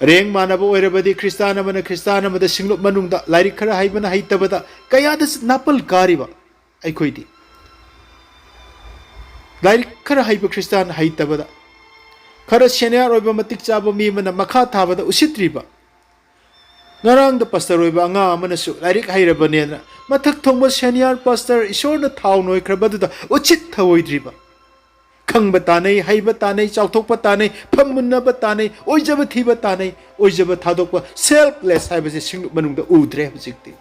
ꯔꯦꯡ ꯃꯥꯟꯅꯕ ꯑꯣꯏꯔꯕꯗꯤ ꯈ꯭ꯔꯤꯁꯇꯥꯟ ꯑꯃꯅ ꯈ꯭ꯔꯤꯁꯇꯥꯟ ꯑꯃꯗ ꯁꯤꯡꯂꯨꯞ ꯃꯅꯨꯡꯗ ꯂꯥꯏꯔꯤꯛ ꯈꯔ ꯍꯩꯕꯅ ꯍꯩꯇꯕꯗ ꯀꯌꯥꯗ ꯅꯥꯄꯜ ꯀꯥꯔꯤꯕ? ꯑꯩꯈꯣꯏꯗꯤ ꯂꯥꯏꯔꯤꯛ ꯈꯔ ꯍꯩꯕ ꯈ꯭ꯔꯤꯁꯇꯥꯟ ꯍꯩꯇꯕꯗ, ꯈꯔ ꯁꯦꯅꯤꯌꯔ ꯑꯣꯏꯕ ꯃꯇꯤꯛ ꯆꯥꯕ ꯃꯤ ꯑꯃꯅ ꯃꯈꯥ ꯊꯥꯕꯗ ꯎꯁꯤꯠꯇ꯭ꯔꯤꯕ, ꯉꯔꯥꯡꯗ ꯄꯥꯁꯇꯔ ꯑꯣꯏꯕ ꯑꯉꯥꯡ ꯑꯃꯅꯁꯨ ꯂꯥꯏꯔꯤꯛ ꯍꯩꯔꯕꯅꯦꯅ ꯃꯊꯛ ꯊꯣꯡꯕ ꯁꯦꯅꯤꯌꯔ ꯄꯥꯁꯇꯔ ꯏꯁꯣꯔꯅ ꯊꯥꯎ ꯅꯣꯏꯈ꯭ꯔꯕꯗꯨꯗ ꯎꯁꯤꯠ ꯊꯑꯣꯏꯗ꯭ꯔꯤꯕ, ꯈꯪꯕ ꯇꯥꯅꯩ, ꯍꯩꯕ ꯇꯥꯅꯩ, ꯆꯥꯎꯊꯣꯛꯄ ꯇꯥꯅꯩ, ꯐꯝꯃꯨꯟꯅꯕ ꯇꯥꯅꯩ, ꯑꯣꯏꯖꯕ ꯊꯤꯕ ꯇꯥꯅꯩ, ꯑꯣꯏꯖꯕ ꯊꯥꯗꯣꯛꯄ, selfless ꯍꯥꯏꯕꯁꯦ ꯁꯤꯡꯂꯨꯞ ꯃꯅꯨꯡꯗ ꯎꯗ꯭ꯔꯦ ꯍꯧꯖꯤꯛꯇꯤ꯫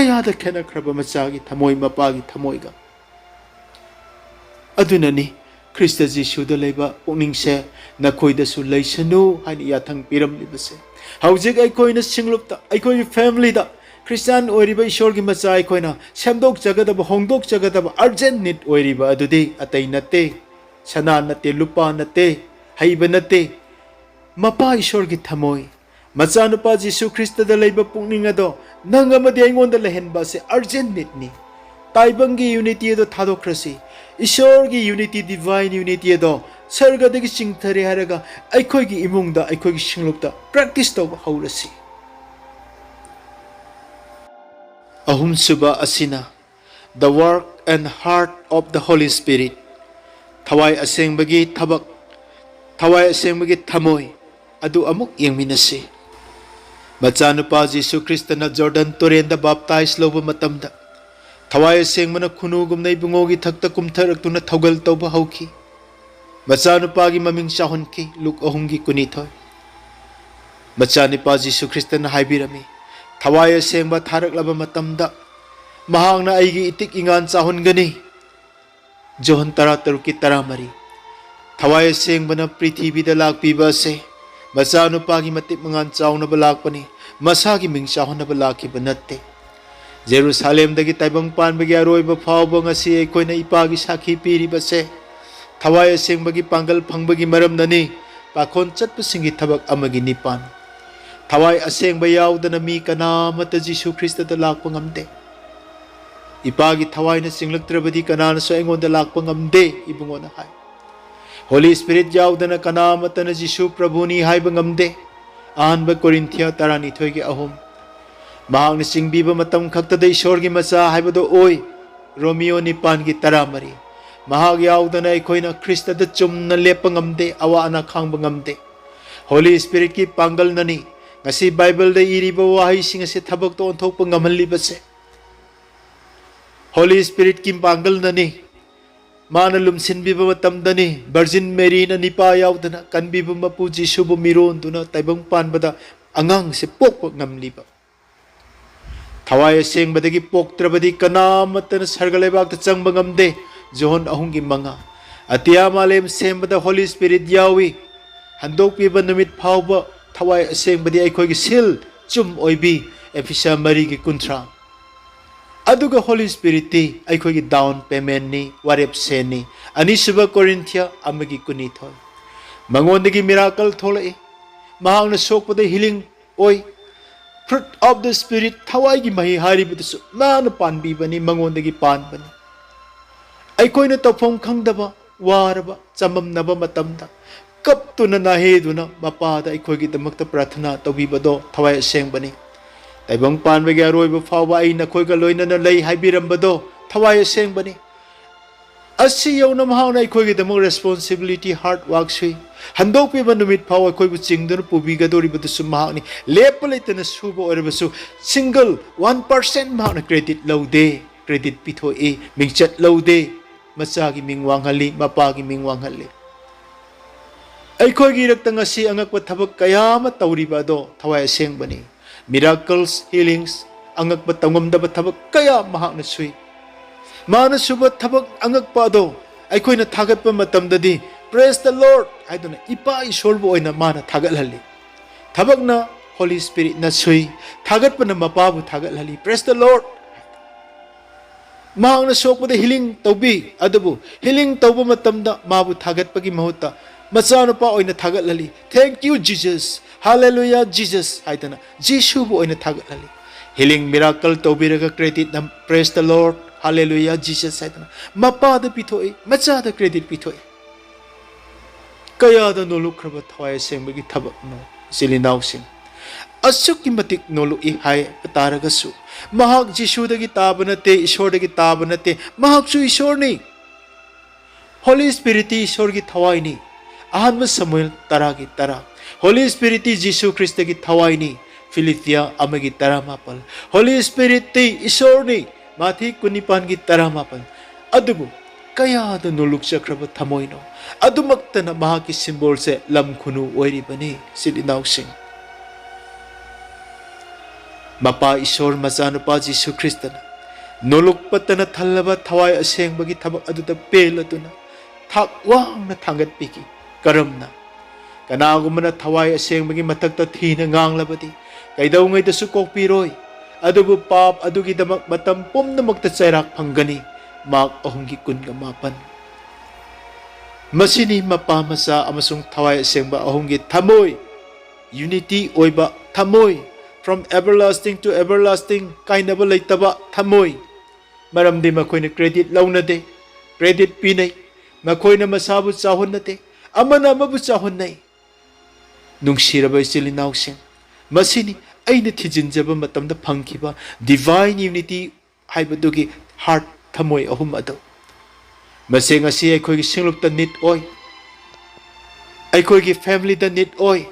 ꯀꯌꯥꯗ ꯈꯦꯠꯅꯈ꯭ꯔꯕ ꯃꯆꯥꯒꯤ ꯊꯃꯣꯏ, ꯃꯄꯥꯒꯤ ꯊꯃꯣꯏꯒ꯫ ꯑꯗꯨꯅꯅꯤ ꯈ꯭ꯔꯤꯁꯇ ꯖꯤꯁꯨꯗ ꯂꯩꯕ ꯄꯨꯛꯅꯤꯡꯁꯦ ꯅꯈꯣꯏꯗꯁꯨ ꯂꯩꯁꯅꯨ ꯍꯥꯏꯅ ꯌꯥꯊꯪ ꯄꯤꯔꯝꯂꯤꯕꯁꯦ꯫ ꯍꯧꯖꯤꯛ ꯑꯩꯈꯣꯏꯅ ꯁꯤꯡꯂꯨꯞꯇ, ꯑꯩꯈꯣꯏꯒꯤ ꯐꯦꯃꯤꯂꯤꯗ ꯈ꯭ꯔꯤꯁꯇꯤꯌꯥꯟ ꯑꯣꯏꯔꯤꯕ ꯏꯁꯣꯔꯒꯤ ꯃꯆꯥ ꯑꯩꯈꯣꯏꯅ ꯁꯦꯝꯗꯣꯛꯆꯒꯗꯕ, ꯍꯣꯡꯗꯣꯛꯆꯒꯗꯕ urgent need ꯑꯣꯏꯔꯤꯕ ꯑꯗꯨꯗꯤ ꯑꯇꯩ ꯅꯠꯇꯦ, ꯁꯅꯥ ꯅꯠꯇꯦ, ꯂꯨꯄꯥ ꯅꯠꯇꯦ, ꯍꯩꯕ ꯅꯠꯇꯦ, ꯃꯄꯥ ꯏꯁꯣꯔꯒꯤ ꯊꯃꯣꯏ, ꯃꯆꯥꯅꯨꯄꯥ ꯖꯤꯁꯨ ꯈ꯭ꯔꯤꯁꯇꯗ ꯂꯩꯕ ꯄꯨꯛꯅꯤꯡ ꯑꯗꯣ ꯅꯪ ꯑꯃꯗꯤ ꯑꯩꯉꯣꯟꯗ ꯂꯩꯍꯟꯕ ꯑꯁꯤ urgent need ꯅꯤ꯫ ꯇꯥꯏꯕꯪꯒꯤ unity ꯑꯗꯣ ꯊꯥꯗꯣꯛꯈ꯭ꯔꯁꯤ꯫ ꯏꯁꯣꯔꯒꯤ unity, divine unity ꯑꯗꯣ ꯁꯔꯒꯗꯒꯤ ꯆꯤꯡꯊꯔꯦ ꯍꯥꯏꯔꯒ ꯑꯩꯈꯣꯏꯒꯤ ꯏꯃꯨꯡꯗ, ꯑꯩꯈꯣꯏꯒꯤ ꯁꯤꯡꯂꯨꯞꯇ practice ꯇꯧꯕ ꯍꯧꯔꯁꯤ꯫ ꯑꯍꯨꯝꯁꯨꯕ ꯑꯁꯤꯅ the work and heart of the Holy Spirit, ꯊꯋꯥꯏ ꯑꯁꯦꯡꯕꯒꯤ ꯊꯕꯛ, ꯊꯋꯥꯏ ꯑꯁꯦꯡꯕꯒꯤ ꯊꯃꯣꯏ ꯑꯗꯨ ꯑꯃꯨꯛ ꯌꯦꯡꯃꯤꯟꯅꯁꯤ꯫ ꯃꯆꯥꯅꯨꯄꯥ ꯖꯤꯁꯨ ꯈ꯭ꯔꯤꯁꯇꯅ ꯖꯣꯔꯗꯟ ꯇꯨꯔꯦꯟꯗ ꯕꯥꯞꯇꯥꯏꯖ ꯂꯧꯕ ꯃꯇꯝꯗ, ꯊꯋꯥꯏ ꯑꯁꯦꯡꯕꯅ ꯈꯨꯅꯨꯒꯨꯝꯅ ꯏꯕꯨꯡꯉꯣꯒꯤ ꯊꯛꯇ ꯀꯨꯝꯊꯔꯛꯇꯨꯅ ꯊꯧꯒꯜ ꯇꯧꯕ ꯍꯧꯈꯤ꯫ ꯃꯆꯥꯅꯨꯄꯥꯒꯤ ꯃꯃꯤꯡ ꯆꯥꯎꯍꯟꯈꯤ, ꯂꯨꯛ ꯑꯍꯨꯝꯒꯤ ꯀꯨꯟꯅꯤꯊꯣꯏ꯫ ꯃꯆꯥꯅꯨꯄꯥ ꯖꯤꯁꯨ ꯈ꯭ꯔꯤꯁꯇꯅ ꯍꯥꯏꯕꯤꯔꯝꯃꯤ, ꯊꯋꯥꯏ ꯑꯁꯦꯡꯕ ꯊꯥꯔꯛꯂꯕ ꯃꯇꯝꯗ ꯃꯍꯥꯛꯅ ꯑꯩꯒꯤ ꯏꯇꯤꯛ ꯏꯉꯥꯟ ꯆꯥꯎꯍꯟꯒꯅꯤ꯫ ꯖꯣꯍꯟ ꯇꯔꯥ ꯇꯔꯨꯛꯀꯤ ꯇꯔꯥ ꯃꯔꯤ꯫ ꯊꯋꯥꯏ ꯑꯁꯦꯡꯕꯅ ꯄ꯭ꯔꯤꯊꯤꯕꯤꯗ ꯂꯥꯛꯄꯤꯕ ꯑꯁꯦ ꯃꯆꯥꯅꯨꯄꯥꯒꯤ ꯃꯇꯤꯛ ꯃꯉꯥꯜ ꯆꯥꯎꯅꯕ ꯂꯥꯛꯄꯅꯤ, ꯃꯁꯥꯒꯤ ꯃꯤꯡ ꯆꯥꯎꯍꯟꯅꯕ ꯂꯥꯛꯈꯤꯕ ꯅꯠꯇꯦ꯫ ꯖꯦꯔꯨꯁꯥꯂꯦꯝꯗꯒꯤ ꯇꯥꯏꯕꯪ ꯄꯥꯟꯕꯒꯤ ꯑꯔꯣꯏꯕ ꯐꯥꯎꯕ ꯉꯁꯤ ꯑꯩꯈꯣꯏꯅ ꯏꯄꯥꯒꯤ ꯁꯥꯈꯤ ꯄꯤꯔꯤꯕꯁꯦ ꯊꯋꯥꯏ ꯑꯁꯦꯡꯕꯒꯤ ꯄꯥꯡꯒꯜ ꯐꯪꯕꯒꯤ ꯃꯔꯝꯅꯅꯤ, ꯄꯥꯈꯣꯟ ꯆꯠꯄꯁꯤꯡꯒꯤ ꯊꯕꯛ ꯑꯃꯒꯤ ꯅꯤꯄꯥꯟ꯫ ꯊꯋꯥꯏ ꯑꯁꯦꯡꯕ ꯌꯥꯎꯗꯅ ꯃꯤ ꯀꯅꯥ ꯑꯃꯠꯇ ꯖꯤꯁꯨ ꯈ꯭ꯔꯤꯁꯇꯗ ꯂꯥꯛꯄ ꯉꯝꯗꯦ꯫ ꯏꯄꯥꯒꯤ ꯊꯋꯥꯏꯅ ꯆꯤꯡꯂꯛꯇ꯭ꯔꯕꯗꯤ ꯀꯅꯥꯅꯁꯨ ꯑꯩꯉꯣꯟꯗ ꯂꯥꯛꯄ ꯉꯝꯗꯦ, ꯏꯕꯨꯡꯉꯣꯅ ꯍꯥꯏ꯫ ꯍꯣꯂꯤ ꯁ꯭ꯄꯤꯔꯤꯠ ꯌꯥꯎꯗꯅ ꯀꯅꯥ ꯑꯃꯠꯇꯅ ꯖꯤꯁꯨ ꯄ꯭ꯔꯚꯨꯅꯤ ꯍꯥꯏꯕ ꯉꯝꯗꯦ꯫ ꯑꯍꯥꯟꯕ ꯀꯣꯔꯤꯟꯊꯤꯌꯥ ꯇꯔꯥꯅꯤꯊꯣꯏꯒꯤ ꯑꯍꯨꯝ꯫ ꯃꯍꯥꯛꯅ ꯆꯤꯡꯕꯤꯕ ꯃꯇꯝ ꯈꯛꯇꯗ ꯏꯁꯣꯔꯒꯤ ꯃꯆꯥ ꯍꯥꯏꯕꯗꯨ ꯑꯣꯏ, ꯔꯣꯃꯤꯌꯣ ꯅꯤꯄꯥꯟꯒꯤ ꯇꯔꯥꯃꯔꯤ꯫ ꯃꯍꯥꯛ ꯌꯥꯎꯗꯅ ꯑꯩꯈꯣꯏꯅ ꯈ꯭ꯔꯤꯁꯇꯗ ꯆꯨꯝꯅ ꯂꯦꯞꯄ ꯉꯝꯗꯦ, ꯑꯋꯥ ꯑꯅꯥ ꯈꯥꯡꯕ ꯉꯝꯗꯦ꯫ ꯍꯣꯂꯤ ꯁ꯭ꯄꯤꯔꯤꯠꯀꯤ ꯄꯥꯡꯒꯜꯅꯅꯤ ꯉꯁꯤ ꯕꯥꯏꯕꯜꯗ ꯏꯔꯤꯕ ꯋꯥꯍꯩꯁꯤꯡ ꯑꯁꯤ ꯊꯕꯛꯇ ꯑꯣꯟꯊꯣꯛꯄ ꯉꯝꯍꯜꯂꯤꯕꯁꯦ꯫ ꯍꯣꯂꯤ ꯁ꯭ꯄꯤꯔꯤꯠꯀꯤ ꯄꯥꯡꯒꯜꯅꯅꯤ ꯃꯥꯅ ꯂꯨꯝꯁꯤꯟꯕꯤꯕ ꯃꯇꯝꯗꯅꯤ ꯚꯔꯖꯤꯟ ꯃꯦꯔꯤꯅ ꯅꯤꯄꯥ ꯌꯥꯎꯗꯅ ꯀꯟꯕꯤꯕ ꯃꯄꯨ ꯖꯤꯁꯨꯕꯨ ꯃꯤꯔꯣꯟꯗꯨꯅ ꯇꯥꯏꯕꯪ ꯄꯥꯟꯕꯗ ꯑꯉꯥꯡꯁꯦ ꯄꯣꯛꯄ ꯉꯝꯂꯤꯕ꯫ ꯊꯋꯥꯏ ꯑꯁꯦꯡꯕꯗꯒꯤ ꯄꯣꯛꯇ꯭ꯔꯕꯗꯤ ꯀꯅꯥꯃꯠꯇꯅ ꯁꯔꯒ ꯂꯩꯕꯥꯛꯇ ꯆꯪꯕ ꯉꯝꯗꯦ꯫ ꯖꯣꯍꯣꯟ ꯑꯍꯨꯝꯒꯤ ꯃꯉꯥ꯫ ꯑꯇꯤꯌꯥ ꯃꯥꯂꯦꯝ ꯁꯦꯝꯕꯗ ꯍꯣꯂꯤ ꯁ꯭ꯄꯤꯔꯤꯠ ꯌꯥꯎꯏ꯫ ꯍꯟꯗꯣꯛꯄꯤꯕ ꯅꯨꯃꯤꯠ ꯐꯥꯎꯕ ꯊꯋꯥꯏ ꯑꯁꯦꯡꯕꯗꯤ ꯑꯩꯈꯣꯏꯒꯤ ꯁꯤꯜ ꯆꯨꯝ ꯑꯣꯏꯕꯤ꯫ ꯑꯦꯐꯤꯁꯥ ꯃꯔꯤꯒꯤ ꯀꯨꯟꯊ꯭ꯔꯥ꯫ ꯑꯗꯨꯒ ꯍꯣꯂꯤ ꯁ꯭ꯄꯤꯔꯤꯠꯇꯤ ꯑꯩꯈꯣꯏꯒꯤ ꯗꯥꯎꯟ ꯄꯦꯃꯦꯟꯅꯤ, ꯋꯥꯔꯦꯞꯁꯦꯟꯅꯤ꯫ ꯑꯅꯤꯁꯨꯕ ꯀꯣꯔꯤꯟꯊꯤꯌꯥ ꯑꯃꯒꯤ ꯀꯨꯟꯅꯤꯊꯣꯏ꯫ ꯃꯉꯣꯟꯗꯒꯤ ꯃꯤꯔꯥꯀꯜ ꯊꯣꯛꯂꯛꯏ꯫ ꯃꯍꯥꯛꯅ ꯁꯣꯛꯄꯗ ꯍꯤꯂꯤꯡ ꯑꯣꯏ꯫ Fruit of the Spirit, ꯊꯋꯥꯏꯒꯤ ꯃꯍꯩ ꯍꯥꯏꯔꯤꯕꯗꯨꯁꯨ ꯃꯥꯅ ꯄꯥꯟꯕꯤꯕꯅꯤ, ꯃꯉꯣꯟꯗꯒꯤ ꯄꯥꯟꯕꯅꯤ꯫ ꯑꯩꯈꯣꯏꯅ ꯇꯧꯐꯝ ꯈꯪꯗꯕ, ꯋꯥꯔꯕ, ꯆꯃꯝꯅꯕ ꯃꯇꯝꯗ ꯀꯞꯇꯨꯅ ꯅꯥꯍꯦꯗꯨꯅ ꯃꯄꯥꯗ ꯑꯩꯈꯣꯏꯒꯤꯗꯃꯛꯇ ꯄ꯭ꯔꯥꯊꯅꯥ ꯇꯧꯕꯤꯕꯗꯣ ꯊꯋꯥꯏ ꯑꯁꯦꯡꯕꯅꯤ꯫ ꯇꯥꯏꯕꯪ ꯄꯥꯟꯕꯒꯤ ꯑꯔꯣꯏꯕ ꯐꯥꯎꯕ ꯑꯩ ꯅꯈꯣꯏꯒ ꯂꯣꯏꯅꯅ ꯂꯩ ꯍꯥꯏꯕꯤꯔꯝꯕꯗꯣ ꯊꯋꯥꯏ ꯑꯁꯦꯡꯕꯅꯤ꯫ ꯑꯁꯤ ꯌꯧꯅ ꯃꯍꯥꯛꯅ ꯑꯩꯈꯣꯏꯒꯤꯗꯃꯛ ꯔꯦꯁꯄꯣꯟꯁꯤꯕꯤꯂꯤꯇꯤ, ꯍꯥꯔꯗ ꯋꯥꯔꯛ ꯁꯨꯏ꯫ ꯍꯟꯗꯣꯛꯄꯤꯕ ꯅꯨꯃꯤꯠ ꯐꯥꯎ ꯑꯩꯈꯣꯏꯕꯨ ꯆꯤꯡꯗꯨꯅ ꯄꯨꯕꯤꯒꯗꯧꯔꯤꯕꯗꯨꯁꯨ ꯃꯍꯥꯛꯅꯤ꯫ ꯂꯦꯞꯄ ꯂꯩꯇꯅ ꯁꯨꯕ ꯑꯣꯏꯔꯕꯁꯨ, ꯁꯤꯡꯒꯜ ꯋꯥꯟ ꯄꯥꯔꯁꯦꯟ ꯃꯍꯥꯛꯅ ꯀ꯭ꯔꯦꯗꯤꯠ ꯂꯧꯗꯦ꯫ ꯀ꯭ꯔꯦꯗꯤꯠ ꯄꯤꯊꯣꯛꯏ, ꯃꯤꯡꯆꯠ ꯂꯧꯗꯦ꯫ ꯃꯆꯥꯒꯤ ꯃꯤꯡ ꯋꯥꯡꯍꯜꯂꯤ, ꯃꯄꯥꯒꯤ ꯃꯤꯡ ꯋꯥꯡꯍꯜꯂꯤ꯫ ꯑꯩꯈꯣꯏꯒꯤ ꯏꯔꯛꯇ ꯉꯁꯤ ꯑꯉꯛꯄ ꯊꯕꯛ ꯀꯌꯥ ꯑꯃ ꯇꯧꯔꯤꯕ ꯑꯗꯣ ꯊꯋꯥꯏ ꯑꯁꯦꯡꯕꯅꯤ꯫ ꯃꯤꯔꯥꯀꯜꯁ, ꯍꯤꯂꯤꯡꯁ, ꯑꯉꯛꯄ ꯇꯧꯉꯝꯗꯕ ꯊꯕꯛ ꯀꯌꯥ ꯃꯍꯥꯛꯅ ꯁꯨꯏ꯫ ꯃꯍꯥꯛꯅ ꯁꯨꯕ ꯊꯕꯛ ꯑꯉꯛꯄ ꯑꯗꯣ ꯑꯩꯈꯣꯏꯅ ꯊꯥꯒꯠꯄ ꯃꯇꯝꯗꯗꯤ, "Praise the Lord" ꯍꯥꯏꯗꯨꯅ ꯏꯄꯥ ꯏꯁꯣꯔꯕꯨ ꯑꯣꯏꯅ ꯃꯥꯅ ꯊꯥꯒꯠꯍꯜꯂꯤ꯫ ꯊꯕꯛꯅ ꯍꯣꯂꯤ ꯁ꯭ꯄꯤꯔꯤꯠꯅ ꯁꯨꯏ, ꯊꯥꯒꯠꯄꯅ ꯃꯄꯥꯕꯨ ꯊꯥꯒꯠꯍꯜꯂꯤ꯫ "Praise the Lord" ꯃꯍꯥꯛꯅ ꯁꯣꯛꯄꯗ ꯍꯤꯂꯤꯡ ꯇꯧꯕꯤ, ꯑꯗꯨꯕꯨ ꯍꯤꯂꯤꯡ ꯇꯧꯕ ꯃꯇꯝꯗ ꯃꯥꯕꯨ ꯊꯥꯒꯠꯄꯒꯤ ꯃꯍꯨꯠꯇ ꯃꯆꯥꯅꯨꯄꯥ ꯑꯣꯏꯅ ꯊꯥꯒꯠꯍꯜꯂꯤ꯫ "Thank you, Jesus. Hallelujah, Jesus" ꯍꯥꯏꯗꯅ ꯖꯤꯁꯨꯕꯨ ꯑꯣꯏꯅ ꯊꯥꯒꯠꯍꯜꯂꯤ꯫ ꯍꯤꯂꯤꯡ ꯃꯤꯔꯥꯀꯜ ꯇꯧꯕꯤꯔꯒ ꯀ꯭ꯔꯦꯗꯤꯠꯅ "Praise the Lord, Hallelujah, Jesus" ꯍꯥꯏꯗꯅ ꯃꯄꯥꯗ ꯄꯤꯊꯣꯛꯏ, ꯃꯆꯥꯗ ꯀ꯭ꯔꯦꯗꯤꯠ ꯄꯤꯊꯣꯛꯏ꯫ ꯀꯌꯥꯗ ꯅꯣꯂꯨꯛꯈ꯭ꯔꯕ ꯊꯋꯥꯏ ꯑꯁꯦꯡꯕꯒꯤ ꯊꯕꯛꯅꯣ, ꯏꯆꯤꯜ ꯏꯅꯥꯎꯁꯤꯡ! ꯑꯁꯨꯛꯀꯤ ꯃꯇꯤꯛ ꯅꯣꯂꯨꯛꯏ ꯍꯥꯏꯕ ꯇꯥꯔꯒꯁꯨ, ꯃꯍꯥꯛ ꯖꯤꯁꯨꯗꯒꯤ ꯇꯥꯕ ꯅꯠꯇꯦ, ꯏꯁꯣꯔꯗꯒꯤ ꯇꯥꯕ ꯅꯠꯇꯦ, ꯃꯍꯥꯛꯁꯨ ꯏꯁꯣꯔꯅꯤ꯫ ꯍꯣꯂꯤ ꯁ꯭ꯄꯤꯔꯤꯠꯇꯤ ꯏꯁꯣꯔꯒꯤ ꯊꯋꯥꯏꯅꯤ꯫ ꯑꯍꯥꯟꯕ ꯁꯃꯨꯑꯦꯜ ꯇꯔꯥꯒꯤ ꯇꯔꯥ꯫ ꯍꯣꯂꯤ ꯁ꯭ꯄꯤꯔꯤꯠꯇꯤ ꯖꯤꯁꯨ ꯈ꯭ꯔꯤꯁꯇꯒꯤ ꯊꯋꯥꯏꯅꯤ꯫ ꯐꯤꯂꯤꯄꯤꯌꯥ ꯑꯃꯒꯤ ꯇꯔꯥꯃꯥꯄꯜ꯫ ꯍꯣꯂꯤ ꯁ꯭ꯄꯤꯔꯤꯠꯇꯤ ꯏꯁꯣꯔꯅꯤ꯫ ꯃꯥꯊꯤ ꯀꯨꯟꯅꯤꯄꯥꯟꯒꯤ ꯇꯔꯥꯃꯥꯄꯜ꯫ ꯑꯗꯨꯕꯨ ꯀꯌꯥꯗ ꯅꯣꯂꯨꯛꯆꯈ꯭ꯔꯕ ꯊꯃꯣꯏꯅꯣ! ꯑꯗꯨꯃꯛꯇꯅ ꯃꯍꯥꯛꯀꯤ ꯁꯤꯝꯕꯣꯜꯁꯦ ꯂꯝ ꯈꯨꯅꯨ ꯑꯣꯏꯔꯤꯕꯅꯤ, ꯏꯆꯤꯜ ꯏꯅꯥꯎꯁꯤꯡ꯫ ꯃꯄꯥ ꯏꯁꯣꯔ, ꯃꯆꯥꯅꯨꯄꯥ ꯖꯤꯁꯨ ꯈ꯭ꯔꯤꯁꯇꯅ ꯅꯣꯂꯨꯛ ꯄꯠꯇꯅ ꯊꯜꯂꯕ ꯊꯋꯥꯏ ꯑꯁꯦꯡꯕꯒꯤ ꯊꯕꯛ ꯑꯗꯨꯗ ꯄꯦꯜꯂꯗꯨꯅ ꯊꯥꯛ ꯋꯥꯡꯅ ꯊꯥꯡꯒꯠꯄꯤꯈꯤ꯫ ꯀꯔꯝꯅ? "ꯀꯅꯥꯒꯨꯝꯕꯅ ꯊꯋꯥꯏ ꯑꯁꯦꯡꯕꯒꯤ ꯃꯊꯛꯇ ꯊꯤꯅ ꯉꯥꯡꯂꯕꯗꯤ ꯀꯩꯗꯧꯉꯩꯗꯁꯨ ꯀꯣꯛꯄꯤꯔꯣꯏ, ꯑꯗꯨꯕꯨ ꯄꯥꯞ ꯑꯗꯨꯒꯤꯗꯃꯛ ꯃꯇꯝ ꯄꯨꯝꯅꯃꯛꯇ ꯆꯩꯔꯥꯛ ꯐꯪꯒꯅꯤ"꯫ ꯃꯥꯔꯛ ꯑꯍꯨꯝꯒꯤ ꯀꯨꯟꯒ ꯃꯥꯄꯟ꯫ ꯃꯁꯤꯅꯤ ꯃꯄꯥ, ꯃꯆꯥ ꯑꯃꯁꯨꯡ ꯊꯋꯥꯏ ꯑꯁꯦꯡꯕ ꯑꯍꯨꯝꯒꯤ ꯊꯃꯣꯏ, unity ꯑꯣꯏꯕ ꯊꯃꯣꯏ, from everlasting to everlasting, ꯀꯥꯏꯅꯕ ꯂꯩꯇꯕ ꯊꯃꯣꯏ꯫ ꯃꯔꯝꯗꯤ ꯃꯈꯣꯏꯅ credit ꯂꯧꯅꯗꯦ, credit ꯄꯤꯅꯩ꯫ ꯃꯈꯣꯏꯅ ꯃꯁꯥꯕꯨ ꯆꯥꯎꯍꯟꯅꯗꯦ, ꯑꯃꯅ ꯑꯃꯕꯨ ꯆꯥꯎꯍꯟꯅꯩ꯫ ꯅꯨꯡꯁꯤꯔꯕ ꯏꯆꯤꯜ ꯏꯅꯥꯎꯁꯤꯡ, ꯃꯁꯤꯅꯤ ꯑꯩꯅ ꯊꯤꯖꯤꯟꯖꯕ ꯃꯇꯝꯗ ꯐꯪꯈꯤꯕ divine unity ꯍꯥꯏꯕꯗꯨꯒꯤ heart, ꯊꯃꯣꯏ ꯑꯍꯨꯝ ꯑꯗꯨ꯫ ꯃꯁꯤ ꯉꯁꯤ ꯑꯩꯈꯣꯏꯒꯤ ꯁꯤꯡꯂꯨꯞꯇ need ꯑꯣꯏ, ꯑꯩꯈꯣꯏꯒꯤ family ꯗ need ꯑꯣꯏ꯫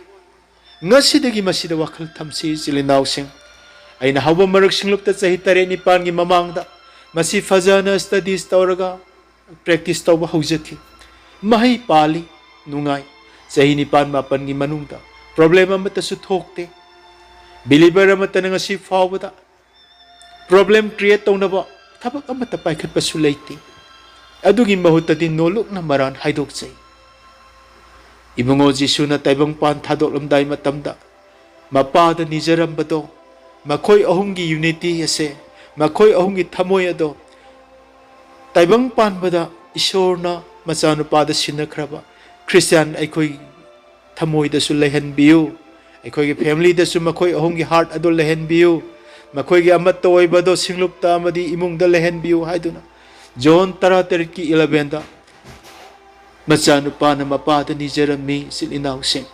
ꯉꯁꯤꯗꯒꯤ ꯃꯁꯤꯗ ꯋꯥꯈꯜ ꯊꯝꯁꯤ, ꯏꯆꯤꯜ ꯏꯅꯥꯎꯁꯤꯡ꯫ ꯑꯩꯅ ꯍꯧꯕ ꯃꯔꯛ ꯁꯤꯡꯂꯨꯞꯇ ꯆꯍꯤ ꯇꯔꯦꯠ ꯅꯤꯄꯥꯟꯒꯤ ꯃꯃꯥꯡꯗ ꯃꯁꯤ ꯐꯖꯅ studies ꯇꯧꯔꯒ practice ꯇꯧꯕ ꯍꯧꯖꯈꯤ꯫ ꯃꯍꯩ ꯄꯥꯜꯂꯤ, ꯅꯨꯡꯉꯥꯏ꯫ ꯆꯍꯤ ꯅꯤꯄꯥꯟ ꯃꯥꯄꯟꯒꯤ ꯃꯅꯨꯡꯗ problem ꯑꯃꯠꯇꯁꯨ ꯊꯣꯛꯇꯦ꯫ Believer ꯑꯃꯠꯇꯅ ꯉꯁꯤ ꯐꯥꯎꯕꯗ problem create ꯇꯧꯅꯕ ꯊꯕꯛ ꯑꯃꯠꯇ ꯄꯥꯏꯈꯠꯄꯁꯨ ꯂꯩꯇꯦ꯫ ꯑꯗꯨꯒꯤ ꯃꯍꯨꯠꯇꯗꯤ ꯅꯣꯂꯨꯛꯅ ꯃꯔꯥꯟ ꯍꯥꯏꯗꯣꯛꯆꯩ꯫ ꯏꯕꯨꯡꯉꯣ ꯖꯤꯁꯨꯅ ꯇꯥꯏꯕꯪꯄꯥꯟ ꯊꯥꯗꯣꯛꯂꯝꯗꯥꯏ ꯃꯇꯝꯗ ꯃꯄꯥꯗ ꯅꯤꯖꯔꯝꯕꯗꯣ, ꯃꯈꯣꯏ ꯑꯍꯨꯝꯒꯤ unity ꯑꯁꯦ, ꯃꯈꯣꯏ ꯑꯍꯨꯝꯒꯤ ꯊꯃꯣꯏ ꯑꯗꯣ ꯇꯥꯏꯕꯪ ꯄꯥꯟꯕꯗ ꯏꯁꯣꯔꯅ ꯃꯆꯥꯅꯨꯄꯥꯗ ꯁꯤꯟꯅꯈ꯭ꯔꯕ ꯈ꯭ꯔꯤꯁꯇꯤꯌꯥꯟ ꯑꯩꯈꯣꯏ ꯊꯃꯣꯏꯗꯁꯨ ꯂꯩꯍꯟꯕꯤꯌꯨ꯫ ꯑꯩꯈꯣꯏꯒꯤ family ꯗꯁꯨ ꯃꯈꯣꯏ ꯑꯍꯨꯝꯒꯤ heart ꯑꯗꯨ ꯂꯩꯍꯟꯕꯤꯌꯨ꯫ ꯃꯈꯣꯏꯒꯤ ꯑꯃꯠꯇ ꯑꯣꯏꯕꯗꯣ ꯁꯤꯡꯂꯨꯞꯇ ꯑꯃꯗꯤ ꯏꯃꯨꯡꯗ ꯂꯩꯍꯟꯕꯤꯌꯨ ꯍꯥꯏꯗꯨꯅ ꯖꯣꯟ ꯇꯔꯥꯇꯔꯦꯠꯀꯤ eleven ꯗ ꯃꯆꯥꯅꯨꯄꯥꯅ ꯃꯄꯥꯗ ꯅꯤꯖꯔꯝꯃꯤ, ꯏꯆꯤꯜ ꯏꯅꯥꯎꯁꯤꯡ꯫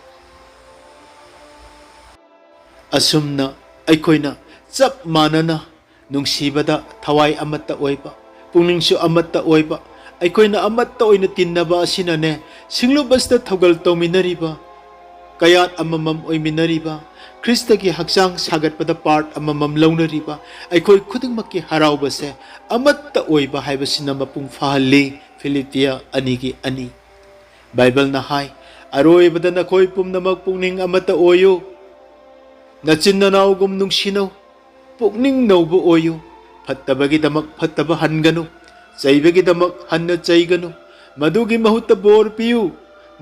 ꯑꯁꯨꯝꯅ ꯑꯩꯈꯣꯏꯅ ꯆꯞ ꯃꯥꯟꯅꯅ ꯅꯨꯡꯁꯤꯕꯗ ꯊꯋꯥꯏ ꯑꯃꯠꯇ ꯑꯣꯏꯕ, ꯄꯨꯛꯅꯤꯡꯁꯨ ꯑꯃꯠꯇ ꯑꯣꯏꯕ, ꯑꯩꯈꯣꯏꯅ ꯑꯃꯠꯇ ꯑꯣꯏꯅ ꯇꯤꯟꯅꯕ ꯑꯁꯤꯅꯅꯦ, ꯁꯤꯡꯂꯨꯞ ꯑꯁꯤꯗ ꯊꯧꯒꯜ ꯇꯧꯃꯤꯟꯅꯔꯤꯕ, ꯀꯌꯥꯠ ꯑꯃꯃꯝ ꯑꯣꯏꯃꯤꯟꯅꯔꯤꯕ, ꯈ꯭ꯔꯤꯁꯇꯒꯤ ꯍꯛꯆꯥꯡ ꯁꯥꯒꯠꯄꯗ part ꯑꯃꯃꯝ ꯂꯧꯅꯔꯤꯕ ꯑꯩꯈꯣꯏ ꯈꯨꯗꯤꯡꯃꯛꯀꯤ ꯍꯔꯥꯎꯕꯁꯦ ꯑꯃꯠꯇ ꯑꯣꯏꯕ ꯍꯥꯏꯕꯁꯤꯅ ꯃꯄꯨꯡ ꯐꯥꯍꯜꯂꯤ꯫ ꯐꯤꯂꯤꯄꯤꯌꯥ ꯑꯅꯤꯒꯤ ꯑꯅꯤ꯫ ꯕꯥꯏꯕꯜꯅ ꯍꯥꯏ, "ꯑꯔꯣꯏꯕꯗ ꯅꯈꯣꯏ ꯄꯨꯝꯅꯃꯛ ꯄꯨꯛꯅꯤꯡ ꯑꯃꯠꯇ ꯑꯣꯏꯌꯨ, ꯅꯆꯤꯟ ꯅꯅꯥꯎꯒꯨꯝ ꯅꯨꯡꯁꯤꯅꯧ, ꯄꯨꯛꯅꯤꯡ ꯅꯧꯕ ꯑꯣꯏꯌꯨ꯫ ꯐꯠꯇꯕꯒꯤꯗꯃꯛ ꯐꯠꯇꯕ ꯍꯟꯒꯅꯨ꯫ ꯆꯩꯕꯒꯤꯗꯃꯛ ꯍꯟꯅ ꯆꯩꯒꯅꯨ꯫ ꯃꯗꯨꯒꯤ ꯃꯍꯨꯠꯇ ꯕꯣꯔ ꯄꯤꯌꯨ,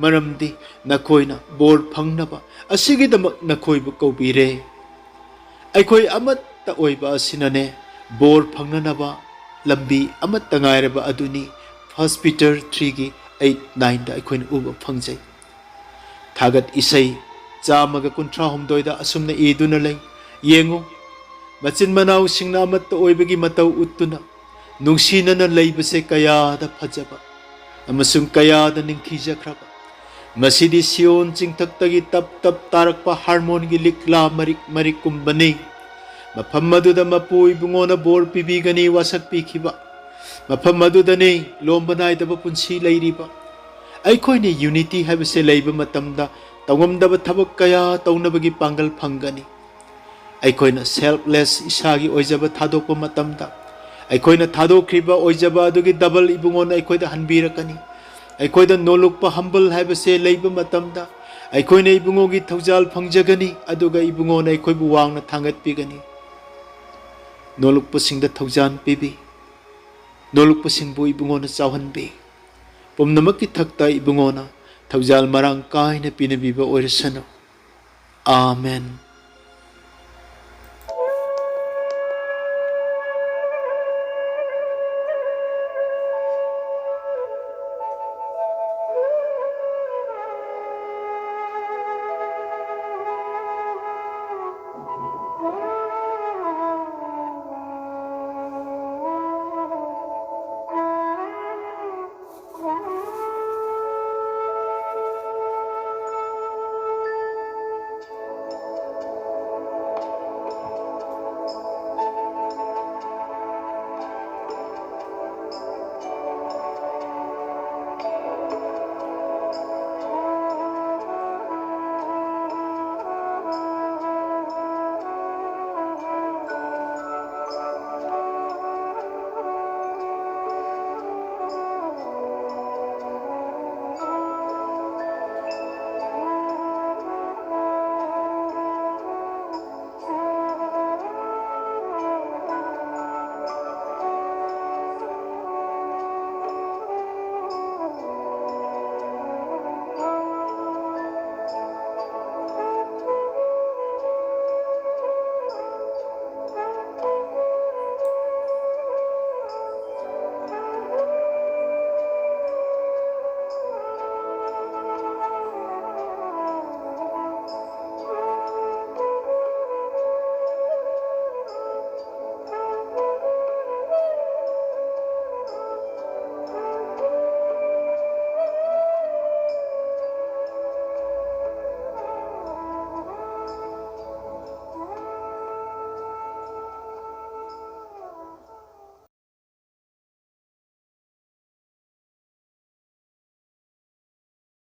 ꯃꯔꯝꯗꯤ ꯅꯈꯣꯏꯅ ꯕꯣꯔ ꯐꯪꯅꯕ ꯑꯁꯤꯒꯤꯗꯃꯛ ꯅꯈꯣꯏꯕꯨ ꯀꯧꯕꯤꯔꯦ꯫ ꯑꯩꯈꯣꯏ ꯑꯃꯠꯇ ꯑꯣꯏꯕ ꯑꯁꯤꯅꯅꯦ ꯕꯣꯔ ꯐꯪꯅꯅꯕ ꯂꯝꯕꯤ ꯑꯃꯠꯇ ꯉꯥꯏꯔꯕ ꯑꯗꯨꯅꯤ꯫ First Peter three ꯒꯤ eight nine ꯗ ꯑꯩꯈꯣꯏꯅ ꯎꯕ ꯐꯪꯖꯩ꯫ ꯊꯥꯒꯠ ꯏꯁꯩ ꯆꯥꯝꯃꯒ ꯀꯨꯟꯊ꯭ꯔꯥ ꯍꯨꯝꯗꯣꯏꯗ ꯑꯁꯨꯝꯅ ꯏꯗꯨꯅ ꯂꯩ, ꯌꯦꯡꯉꯨ, ꯃꯆꯤꯟ ꯃꯅꯥꯎꯁꯤꯡꯅ ꯑꯃꯠꯇ ꯑꯣꯏꯕꯒꯤ ꯃꯇꯧ ꯎꯠꯇꯨꯅ ꯅꯨꯡꯁꯤꯅꯅ ꯂꯩꯕꯁꯦ ꯀꯌꯥꯗ ꯐꯖꯕ ꯑꯃꯁꯨꯡ ꯀꯌꯥꯗ ꯅꯤꯡꯊꯤꯖꯈ꯭ꯔꯕ꯫ ꯃꯁꯤꯗꯤ ꯁꯤꯌꯣꯟ ꯆꯤꯡꯊꯛꯇꯒꯤ ꯇꯞ ꯇꯞ ꯇꯥꯔꯛꯄ ꯍꯥꯔꯃꯣꯟꯒꯤ ꯂꯤꯛꯂꯥ ꯃꯔꯤꯛ ꯃꯔꯤꯛꯀꯨꯝꯕꯅꯤ꯫ ꯃꯐꯝ ꯑꯗꯨꯗ ꯃꯄꯨ ꯏꯕꯨꯡꯉꯣꯅ ꯕꯣꯔ ꯄꯤꯕꯤꯒꯅꯤ ꯋꯥꯁꯛ ꯄꯤꯈꯤꯕ꯫ ꯃꯐꯝ ꯑꯗꯨꯗꯅꯤ ꯂꯣꯝꯕ ꯅꯥꯏꯗꯕ ꯄꯨꯟꯁꯤ ꯂꯩꯔꯤꯕ꯫ ꯑꯩꯈꯣꯏꯅ unity ꯍꯥꯏꯕꯁꯦ ꯂꯩꯕ ꯃꯇꯝꯗ ꯇꯧꯉꯝꯗꯕ ꯊꯕꯛ ꯀꯌꯥ ꯇꯧꯅꯕꯒꯤ ꯄꯥꯡꯒꯜ ꯐꯪꯒꯅꯤ꯫ ꯑꯩꯈꯣꯏꯅ selfless, ꯏꯁꯥꯒꯤ ꯑꯣꯏꯖꯕ ꯊꯥꯗꯣꯛꯄ ꯃꯇꯝꯗ, ꯑꯩꯈꯣꯏꯅ ꯊꯥꯗꯣꯛꯈ꯭ꯔꯤꯕ ꯑꯣꯏꯖꯕ ꯑꯗꯨꯒꯤ double ꯏꯕꯨꯡꯉꯣꯅ ꯑꯩꯈꯣꯏꯗ ꯍꯟꯕꯤꯔꯛꯀꯅꯤ꯫ ꯑꯩꯈꯣꯏꯗ ꯅꯣꯂꯨꯛꯄ, humble ꯍꯥꯏꯕꯁꯦ ꯂꯩꯕ ꯃꯇꯝꯗ, ꯑꯩꯈꯣꯏꯅ ꯏꯕꯨꯡꯉꯣꯒꯤ ꯊꯧꯖꯥꯜ ꯐꯪꯖꯒꯅꯤ, ꯑꯗꯨꯒ ꯏꯕꯨꯡꯉꯣꯅ ꯑꯩꯈꯣꯏꯕꯨ ꯋꯥꯡꯅ ꯊꯥꯡꯒꯠꯄꯤꯒꯅꯤ꯫ ꯅꯣꯂꯨꯛꯄꯁꯤꯡꯗ ꯊꯧꯖꯥꯜ ꯄꯤꯕꯤ꯫ ꯅꯣꯂꯨꯛꯄꯁꯤꯡꯕꯨ ꯏꯕꯨꯡꯉꯣꯅ ꯆꯥꯎꯍꯟꯕꯤ꯫ ꯄꯨꯝꯅꯃꯛꯀꯤ ꯊꯛꯇ ꯏꯕꯨꯡꯉꯣꯅ ꯊꯧꯖꯥꯜ ꯃꯔꯥꯡ ꯀꯥꯏꯅ ꯄꯤꯅꯕꯤꯕ ꯑꯣꯏꯔꯁꯅꯨ꯫ ꯑꯥꯃꯦꯟ꯫